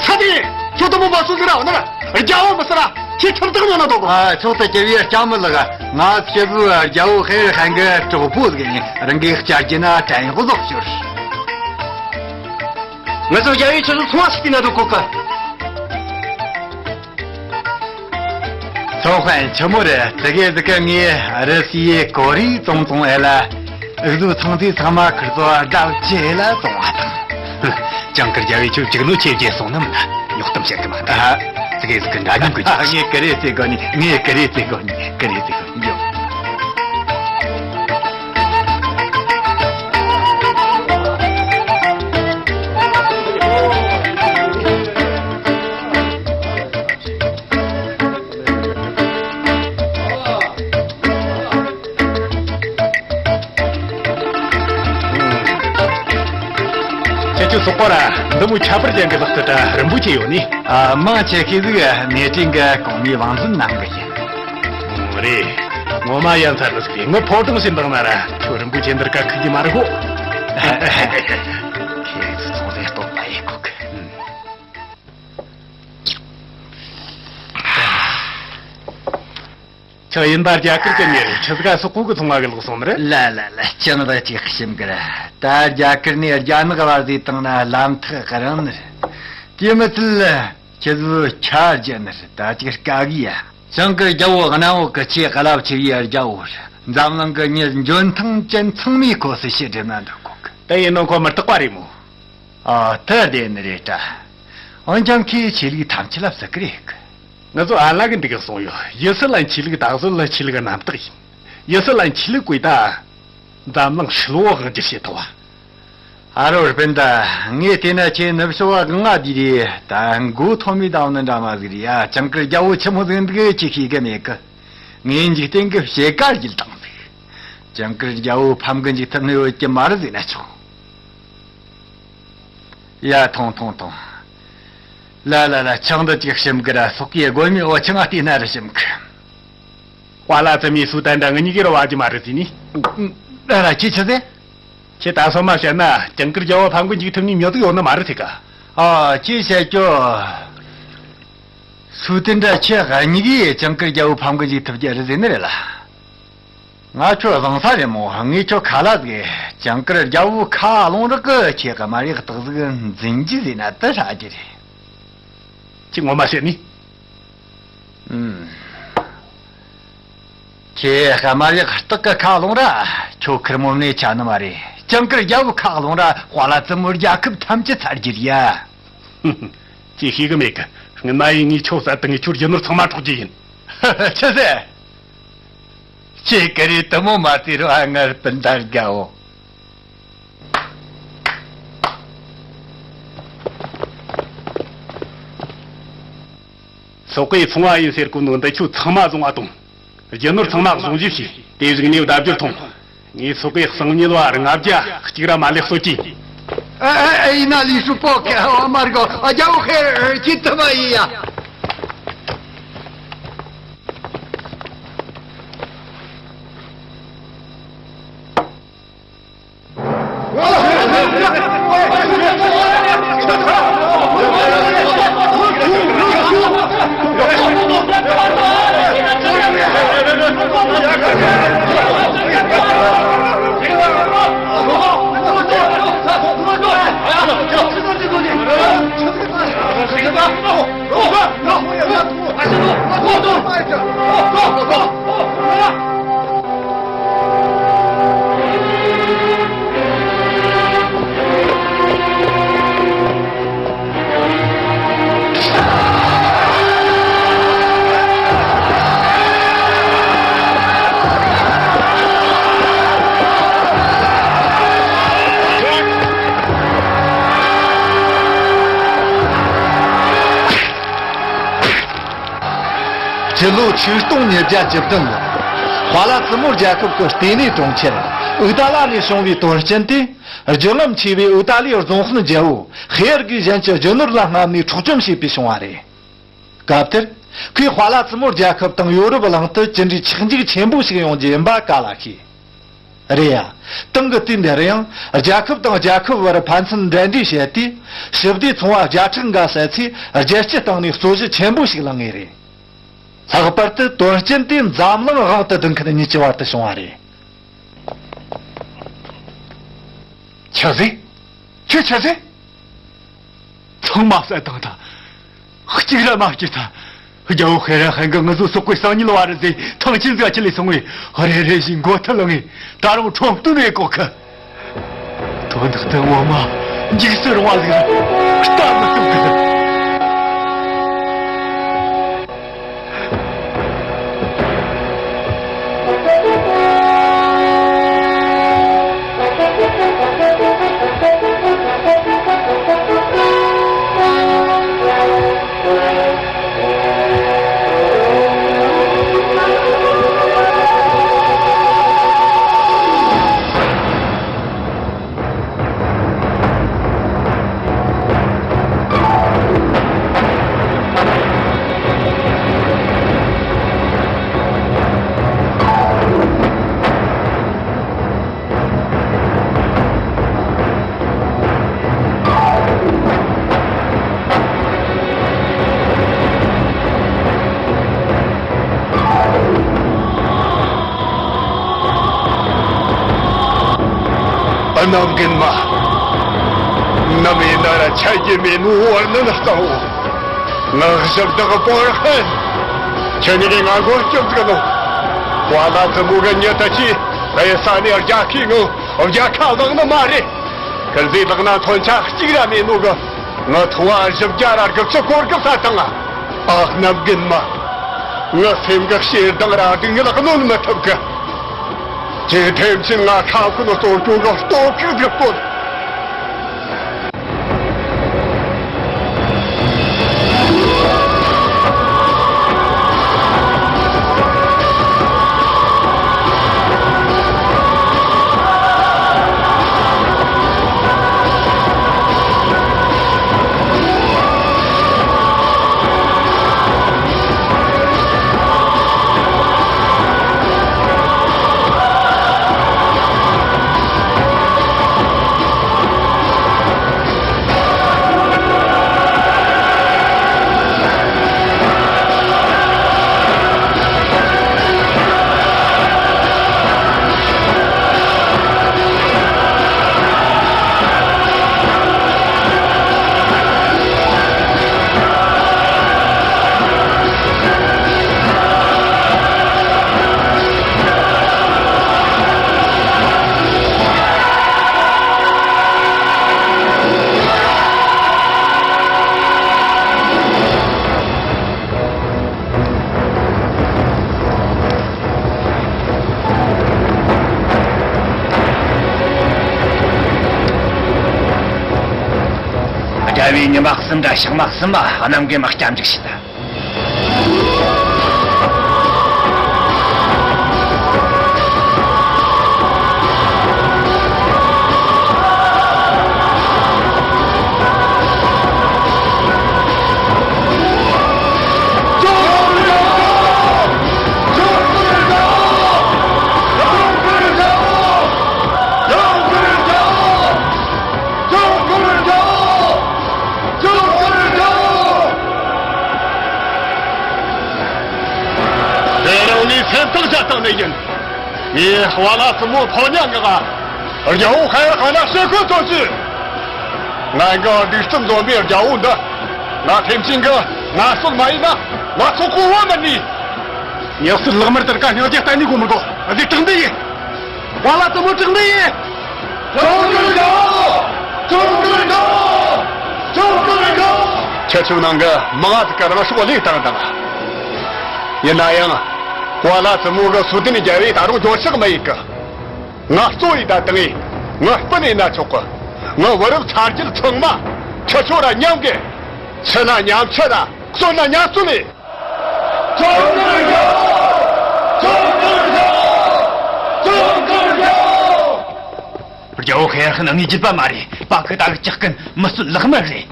ས་དེ། ཁྱོད་དུ་མོ་མ་སུ་ཟིག་ར་འོ་ན་ར་རྒྱ་བོ་མི་སི་ར་ཁྱེད་ཁྱོད་དག་ཉོ་ན་དོ་གོ་ཨ་ཁྱོད་ད་ཀྱི་བའི་སྐྱ་མི་ལ་ག་ང་ཁྱེད་བུ་རྒྱ་བོ་ཧེ་ཧན་གི་གྲོགས་པོ་ཟིག་ཡིན་རང་གི་སྐྱ་རྒྱུ་ན་དྲན་གོ་ཟོག་ཤོར། ང་ཚོ་རྒྱ་བོའི་ཆུ་ཚོད་ཚོང་བ་ཞིག་བལྟས་ན་དོ་གོ་གི་ཚོང་དཔོན་ཆི་མོ་རེད། དེ་གའི་ཟིག་གི་ངས་རི་སིའི་གོ་རི་ཙོང་ཙོང་ཨེ་ལ་ཨུ་ཟུ་ཚང་ཚེ་ཚང་མ་ཁིར་ཚོ་བདག་ཆེ་ལ་ཙོང་བ་དང་། ཅང་ཀིར་རྒྱ་བའི་ཆུ་གཅིག་ལོ་ཆེ་རྒྱས་སོང་ནམ་ན་ཉོག་གཏམ་བཤད་གི་མ་ད། ཨ་ཟིག་གི་ཟིག་གི་འདྲ་མཉམ་གི་ཅིག་ངས་ཀི་རེ་ཟེར་གོ་ནི་ངས་ཀི་རེ་ཟེར་གོ་ནི་ཀི་རེ་ཟེར་གོ་ནི་ཡོ། ཁྱེད་ཚོ་སོག་པོ་ར་འདི་མོ་ཁྱད་པར་ཅན་གྱི་ལག་རྩལ་གྲ་རིན་པོ་ཆེ་ཡོད་ནི། ཨ་མང་ཆེ་ཤོས་ཟིག་ནེ་ཀྲིན་གྱི་གོང་མའི་བང་མཛོད་ནང་གི་ཡིན། རེད། ངོ་མ་ཡ་མཚར་ནི་ཟིག་རེད། ངི་ཕོ་བྲང་ཞིག་འདང་ན་ར་ཁྱོད་རིན་པོ་ཆེ་འདིར་ཀ་ཁུག་གི་མ་རེད་གོ་ཁྱེད་ཚོ་ཚོང་ཟེར་སྟོབས་པ་ཡེ་ཁུག་གི་ཆང་ཡིན་པ་རྒྱ་གར་གྱི་ཉེ་རེད། ཆི་ཟིག་ག་སོག་པོ་གི་ཚོང་བ་གི་ལོག་སོང་ནི་རེད། ལ་ལ་ལ་ཅང་ད་ཅིག་ཤིམ་གི་ར་ད་རྒྱ་གར་ནས་རྒྱ་ནག་བར་ཟེ་བཏང་ན་ལམ་ཐག་གི་རང་ནི་རེད། དེ་མི་ཚད་ཁྱེད་ཚོ་ཆ་རྒྱ་ནི་རེད། ད་ཅིག་དཀའ་གི་ཡ། ཅང་གི་རྒྱ་བོ་གནའ་བོ་གི་ཆེ་ག་ལབ་ཆེ་བའི་རྒྱ་བོ་རེད། འཛམ་གླིང་གི་མྱི་འཇོན་ཐང་ཅན་ཚང་མས་ཁོ་སི་ཤེས་སྒྲུབ་ན་འདོད་གོ་གི་དེ་ཡིན་ནོ་ཁོ་མི་རྟག་པ་རེད་མོ། ཨ་དེ་བདེན་ནི་རེད་དྲ། འོན་ཀྱང་ཁོས་ཆོས་ལུགས་ཐམས་ཅད་ལ་བརྩི་གི་རེད་གི་ང་ཚོ་ཨ་ལ་གི་འདི་ག་གསུངས་ཡོད། ཡི་སི་ལན་ཆོས་ལུགས་དག་སོ་ལ་ཆོས་ལུགས་རྣམ་དག་ཡིན། ཡི་སི་ལན་ཆོས་ལུགས་བཀོད་ད། འཛམ་གླིང་ཧྲིལ་བོ་དབང་སྒྱུར་བྱེད་ཐུབ་བ། ཨ་རོ་རུ་སྤུན་ཟླ། ངས་བལྟས་ན་ཁྱེད་ནུབ་ཕྱོགས་བ་གང་ང་དེ་རེད། ད་མགོ་ཐོམ་མེ་དང་ནི་འདྲ་མ་ཟིག་རེད་ཡ། ཅང་གི་རྒྱ་བོ་ཆི་མོ་ཟིག་འདུག་ཅི་ཤེས་གི་མེད་གི་ངས་འཇིག་རྟེན་གི་ཕྱེད་ཀ་བརྒྱུད་བཏང་ཟིག་ཅང་གི་རྒྱ་བོ་ཕམ་གི་འཇུག་ཐུབ་ནི་ཡོད་ཀྱི་མ་རེད་ཟེར་ན་ཆོག་ཡ་ཐོང་ཐོང་ཐོང་། ལ་ལ་ལ་ཆང་འདི་ཅིག་ཞིམ་གི་ར། སོག་གི་དགོན་མའི་འོ་ཆང་ང་བལྟས་ན་ར་ཞིམ་གི་ཝ་ལ་ཙི་མི་སུ་ཏན་འདྲ་ངི་གཉིས་ཀྱི་ར་བ་ཅི་མ་རེད་ཟེར་ནི། ཨ་ར་ཁྱེད་ཆི་ཟེར། ཁྱེད་ད་སོ་མ་བཤད་ན་ཅང་གིར་རྒྱལ་བོ་ཕམ་གི་འཇུག་ཐུབ་ནི་མྱི་དུ་ཡོད་ནི་མ་རེད་ཐིག་ག་ཨ་ཁྱེད་བཤད་ཀྱོ། སུ་ཏན་འདྲ་ཁྱེད་གཉིས་ཀྱིས་ཅང་གིར་རྒྱལ་བོ་ཕམ་གི་འཇུག་ཐུབ་རྒྱུ་རེད་ཟེར་ནི་རེད་ལ། ང་ཁྱོད་བཟང་ས་རེད་མོ། ངས་ཁྱོད་ཁ་ལ་ཟིག་ཅང་གིར་རྒྱལ་བོ་ཁ་ལོང་རག་གི་ཁྱེད་ཀྱི་དམར་ཡག་སྟག་ཟིག་འཛིན་རྒྱུ་ཟེར་ན་དུ་ཧྲ་རྒྱུ་རེད། ཁྱེད་ངོ་མ་བཤད་ནི། ཨུམ། ཁྱེད་དམར་ཡག་སྟག་གི་ཁ་ལོང་ར་ཁྱོད་ཁིར་མོ་ནས་ཆ་ནི་མ་རེད། ཅང་གིར་རྒྱལ་བོ་ཁ་ལོང་ར་དཔའ་ལ་བཙུན་མོ་རྒྱལ་ཁབ་ཐམས་ཅད་ཚར་རྒྱུ་རེད་ཡ། ཁྱེད་ཤེས་གི་མེད་གི་སྔོན་མ་ཡིན་ངས་ཁྱོད་བསད་དང་ངས་ཁྱོད་རྒྱུ་ནོར་ཚང་མ་འཕྲོག་རྒྱུ་ཡིན། ཆི་ཟེར། ཁྱེད་ཀ་རེ་དུ་མོ་མ་བརྩིས་རོགས་ཨ། ངར་སྤུན་ཟླ་དགའ་བོ། སོག་པོའི་ཚོང་བ་ཡིན་ཟེར་གོ་ནོ་འདི་ཁྱོད་ཚང་མ་བཟུང་བ་དང་། རྒྱུ་ནོར་ཚང་མ་བཟུང་རྒྱུ་བྱས། དེ་བཞིན་ངས་བརྡ་སྦྱོར་ཐོངས། ངས་སོག་པོའི་གསང་ཉུལ་བ་ལྔ་བརྒྱ་གཅིག་ར་མ་ལེགས་གསོད་ཀྱིས། ཨ་ཨ་ཨ་ཡིན་ན་ལི་ཧྲུ་པོ་ཁེ་ཨ་མར་གོ་ཨ་རྒྱལ་བོ་ཁེར་ཁྱི་ཐུ་མ་ཡིན་ཡ། ཕྱི་ལོ་ཆིག་སྟོང་ཉིས་བརྒྱ་བཅུ་བདུན་ལོར་ཧྭ་ལ་ཙི་མོ་རྒྱལ་ཁབ་ཀྱི་ལྟེ་གནས་གྲོང་ཁྱེར་ཨུ་ཏ་ལ་ནས་བྱུང་བའི་དོན་རྐྱེན་དེས། བརྒྱུད་ལམ་ཆེ་བའི་ཨུ་ཏ་ལིའི་རྫོང་དཔོན་རྒྱལ་པོ་ཧེ་ཨར་གྱིས་གཞན་གྱི་རྒྱུ་ནོར་ལ་རྔམ་ནས་འཕྲོག་བཅོམ་བྱས་པས་བྱུང་བ་རེད། སྐབས་དེར། ཁོས་ཧྭ་ལ་ཙི་མོ་རྒྱལ་ཁབ་དང་ཡོ་རོབ་གླིང་དུ་ཅི་འདྲའི་ཆག་འཇིག་ཆེན་པོ་ཞིག་ཡོང་རྒྱུ་ཡིན་པ་ག་ལ་ཤེས། རེད་ཡ། དེང་གི་དུས་འདིར་ཡང་རྒྱལ་ཁབ་དང་རྒྱལ་ཁབ་བར་ཕན་ཚུན་འབྲེལ་འདྲིས་བྱས་ཏེ། ཞི་བདེ་ཚོང་བ་བརྒྱ་ཕྲག་འགའ་ཟད་ཚེ་རྒྱལ་སྤྱིའི་སྟེང་ནས་རྩོད་གཞི་ཆེན་པོ་ཞིག་ལངས་ངེས་རེད། ལྷག་པར་དུ་དོན་རྐྱེན་དེ་འཛམ་གླིང་དབང་དུ་བསྡུ་མཁན་གཉིས་ཀྱི་བར་དུ་བྱུང་བ་རེད། ཆི་ཟིག་ཁྱོད་ཆི་ཟིག་ཚང་མ་བསད་བཏང་ཐལ། གཅིག་ར་མ་སྐྱེས་ཐལ། རྒྱལ་པོ་ཧེ་ར་ཧན་གྱིས་ང་ཚོ་སོག་པོའི་གསང་ཉུལ་བ་རེད་ཟེར་ཐང་ཆེན་ཟིག་ཁྲིད་ལས་སོང་བས་རེ་རེ་བཞིན་མགོ་ཐལ་ལངས། ད་རུང་ཁྲོམ་སྟོན་བྱེད་གོ་གི། དོན་དག་དེ་ངོ་མ་འཇིགས་སུ་རུང་བ་ཟིག་རེད། ལྟ་མི་ཐུབ་གི། གནམ་རྒན་མ། ནམ་ཡིན་ན་ར་ཆ་རྒྱུས་མེད་ནོ་བར་ནི་ནི་གཙང་བོ། ངག་ཞིབ་བདག་པོར་ཧན། ཁྱེད་ཉིད་ཀྱིས་ང་མགོ་སྐྱོབ་ཟིག་ནོ། བ་ལ་ཙི་མོ་གི་མྱི་ད་ཅི་གཡུལ་ས་ནས་རྒྱལ་ཁའི་ངང་བརྒྱ་ཁ་བླངས་ནི་མ་རེད། ཁིར་ཟིག་ལག་ན་མཚོན་ཆ་གཅིག་ར་མེད་ནོ་གི། ང་ཐུ་བ་བཞི་བརྒྱ་ར་དགུ་བཅུ་གོ་དགུ་ས་དང་། ཨ་གནམ་རྒན་མ། ང་སེམས་གི་ཞེ་སྡང་ར་སྡུག་བསྔལ་གནོན་མི་ཐུབ་གི། ཁྱེད་ཐེམ་ཆེན་ང་ཁ་ཁུ་ནོ་གཙོ་སྐྱོང་གི་སྟོབས་ཤུགས་ཟིག་བཀོད། དགྲ་བོའི་ཉི་མ་གསུམ་ར་ཞག་མ་གསུམ་མ་གནམ་རྒན་མ་སྐྱབས་འཇུག་བྱེད་ད། དེ་རིང་ངས་སེམས་ཐག་བཅད་བཏང་ནི་ཡིན། ངས་ཧ་ལ་ཙི་མོ་ཕོ་ཉ་ངག་རྒྱལ་པོ་ཧ་ཡ་ཧ་ན་ཞེ་ཁོ་ཚོ་ཅི། ང་གི་སྡིག་རྩུབ་འཛོམས་པའི་རྒྱལ་པོ་འདི། ང་ཐེམ་ཆེན་གི་ང་སོད་མ་ཡིན་ན་ང་ཚོ་གོ་བ་མི་ནི། ཉག་སུ་ལག་དམར་དར་ཀ་སྙིང་རྗེ་གཏན་ནས་གོ་མི་འདུག་ཨ་ཟི་དྲག་འདི་ཡིན། ཧ་ལ་ཙི་མོ་དྲག་འདི་ཡིན། ཁྲོམ་སྐོར་འགྲོ། ཁྲོམ་སྐོར་འགྲོ། ཁྲོམ་སྐོར་འགྲོ། ཁྱེད་ཚོའི་ནང་གི་མང་ང་ཟིག་གི་རང་སྲོག་བློས་བཏང་དང་། ཡིན་ན་ཡང་། ཧ་ལ་ཙི་མོ་གི་སུ་དེ་ནས་རྒྱལ་བས་ད་རུང་འགྱོད་བཤགས་མི་ཡེད་གི། ང་གཙོ་ཡི་ད་དང་ངི་ང་སྤུན་ཡིན་ན་ཆོག་གི། ང་བུ་རབས་ཚ་རྒྱུད་ཚང་མ་ཁྱེད་ཚོ་ར་མཉམ་གི། འཆི་ན་མཉམ་འཆི་ད་གསོན་ན་མཉམ་གསོན་ནི། ཁྲོམ་སྐོར་ རྒྱལ་བོ་ཁེ་ཧན་ངའི་རྒྱུད་པ་མ་རེད། པ་ཁི་ད་གི་ཇག་རྐུན་མི་གསོད་ལག་དམར་རེད།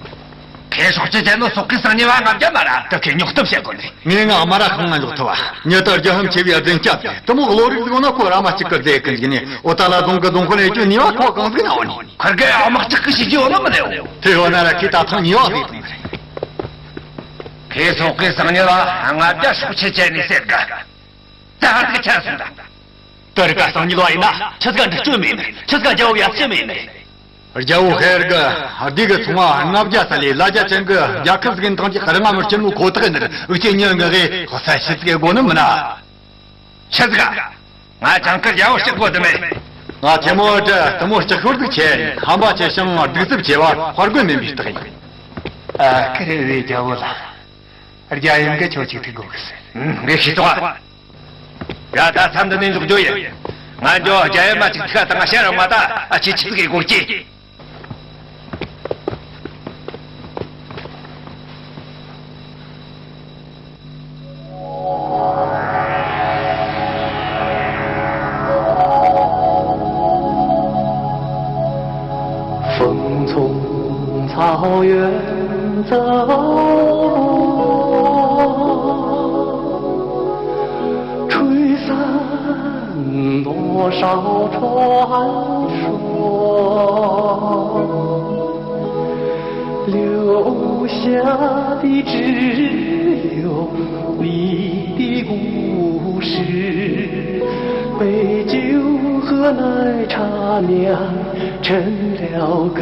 ཁེ་སྲོག་གཅོད་བྱས་ནོ་སོག་གི་སང་ཉིན་བ་ལྔ་བརྒྱ་མ་ར། ད་ཁེ་ཉོག་གཏམ་བཤད་དགོས་ནི། ངས་ང་མ་ར་ཁང་ང་ཉོག་ཐུབ་བ། ཉི་ལྟར་རྒྱལ་ཧམ་ཆེ་བའི་རྫུན་སྐྱབས་དེ་དེ་མོ་བློ་རིག་ཟིག་ཡོད་ན་ཁོ་ར་མ་གཅིག་གི་རྫས་ཀུན་ཟིག་ནས་འོ་ད་ལ་རྫོང་གི་རྫོང་དཔོན་ཨེ་ཅོ་ནི་བ་ཁོ་གང་ཟིག་ན་འོ་ནི། ཁར་གི་ཨ་མ་གཅིག་གི་ཞིག་ཅི་འོ་ནི་མི་ལེའོ། དེ་ཡོད་ན་ར་ཁི་ད་ཐང་ཉི་བ་ཟིག་དང་རེད། ཁེ་སོག་གི་སང་ཉིན་བ་ལྔ་བརྒྱ་སྲོག་ཆད་བྱས་ནི་ཟེར་ག་ད་ཧ་ཟིག་ཆ་སོང་ད། དེ་རིག་ག་སང་ཉིན་བ་ཡིན་ན་ཆི་ཟིག་ག་འདྲི་གཅོད་མེད་ནི། ཆི་ཟིག་ག་རྒྱལ་བོ་ཡ་ཆི་མེད་ནི། རྒྱལ་བོ་ཧེར་གི་སྡེ་གི་ཚོང་བ་ལྔ་བརྒྱ་ས་ལས་ལ་རྒྱ་ཅན་གི་རྒྱལ་ཁབ་ཟིག་ཡིན་ཐང་ཅིག་རི་ང་མི་སྐྱིད་མོ་ཁོ་ཐག་ཡིན་ནི། འུ་ཅེ་ཉི་ངི་གི་ཧོ་ས་ཤི་ཟིག་གི་སྒོ་ནི་མིན་ན། ཆི་ཟིག་ག་ང་ཅང་ཁར་རྒྱལ་བོ་སྐྱག་དགོས་དུ་མེད། ང་ཐེ་མོ་དྲི་དུ་མོ་སྐྱག་ཤོར་ཟིག་ཆེ། ཧམ་པ་ཆེ་ཞིང་གདུག་རྩུབ་ཆེ་བ་དཔའ་རྒོད་མིན་པའི་རྟགས་ཡིན། ཨ་ཀི་རེ་རེ་རྒྱལ་བོ་ལ། རྒྱ་ཡིན་གི་ཁྱོད་ཅིག་ཐུག་དགོས་གི་ཟེར། ངས་ཤེས་ཐོག་ཡ་ད་མཚམས་འདི་ནས་འཇོག་རྒྱུ་ཡིན། ང་འཇོ་རྒྱ་ཡིན་མ་ཅིག་ཐུག་དང་ང་ཤ་ར་མ་ད་ཨ་ཅེ་ཆི་གི་སྒོ་ཅི། 风从草原走过，吹散多少传说。 留下的只有你的故事，杯酒和奶茶酿成了歌。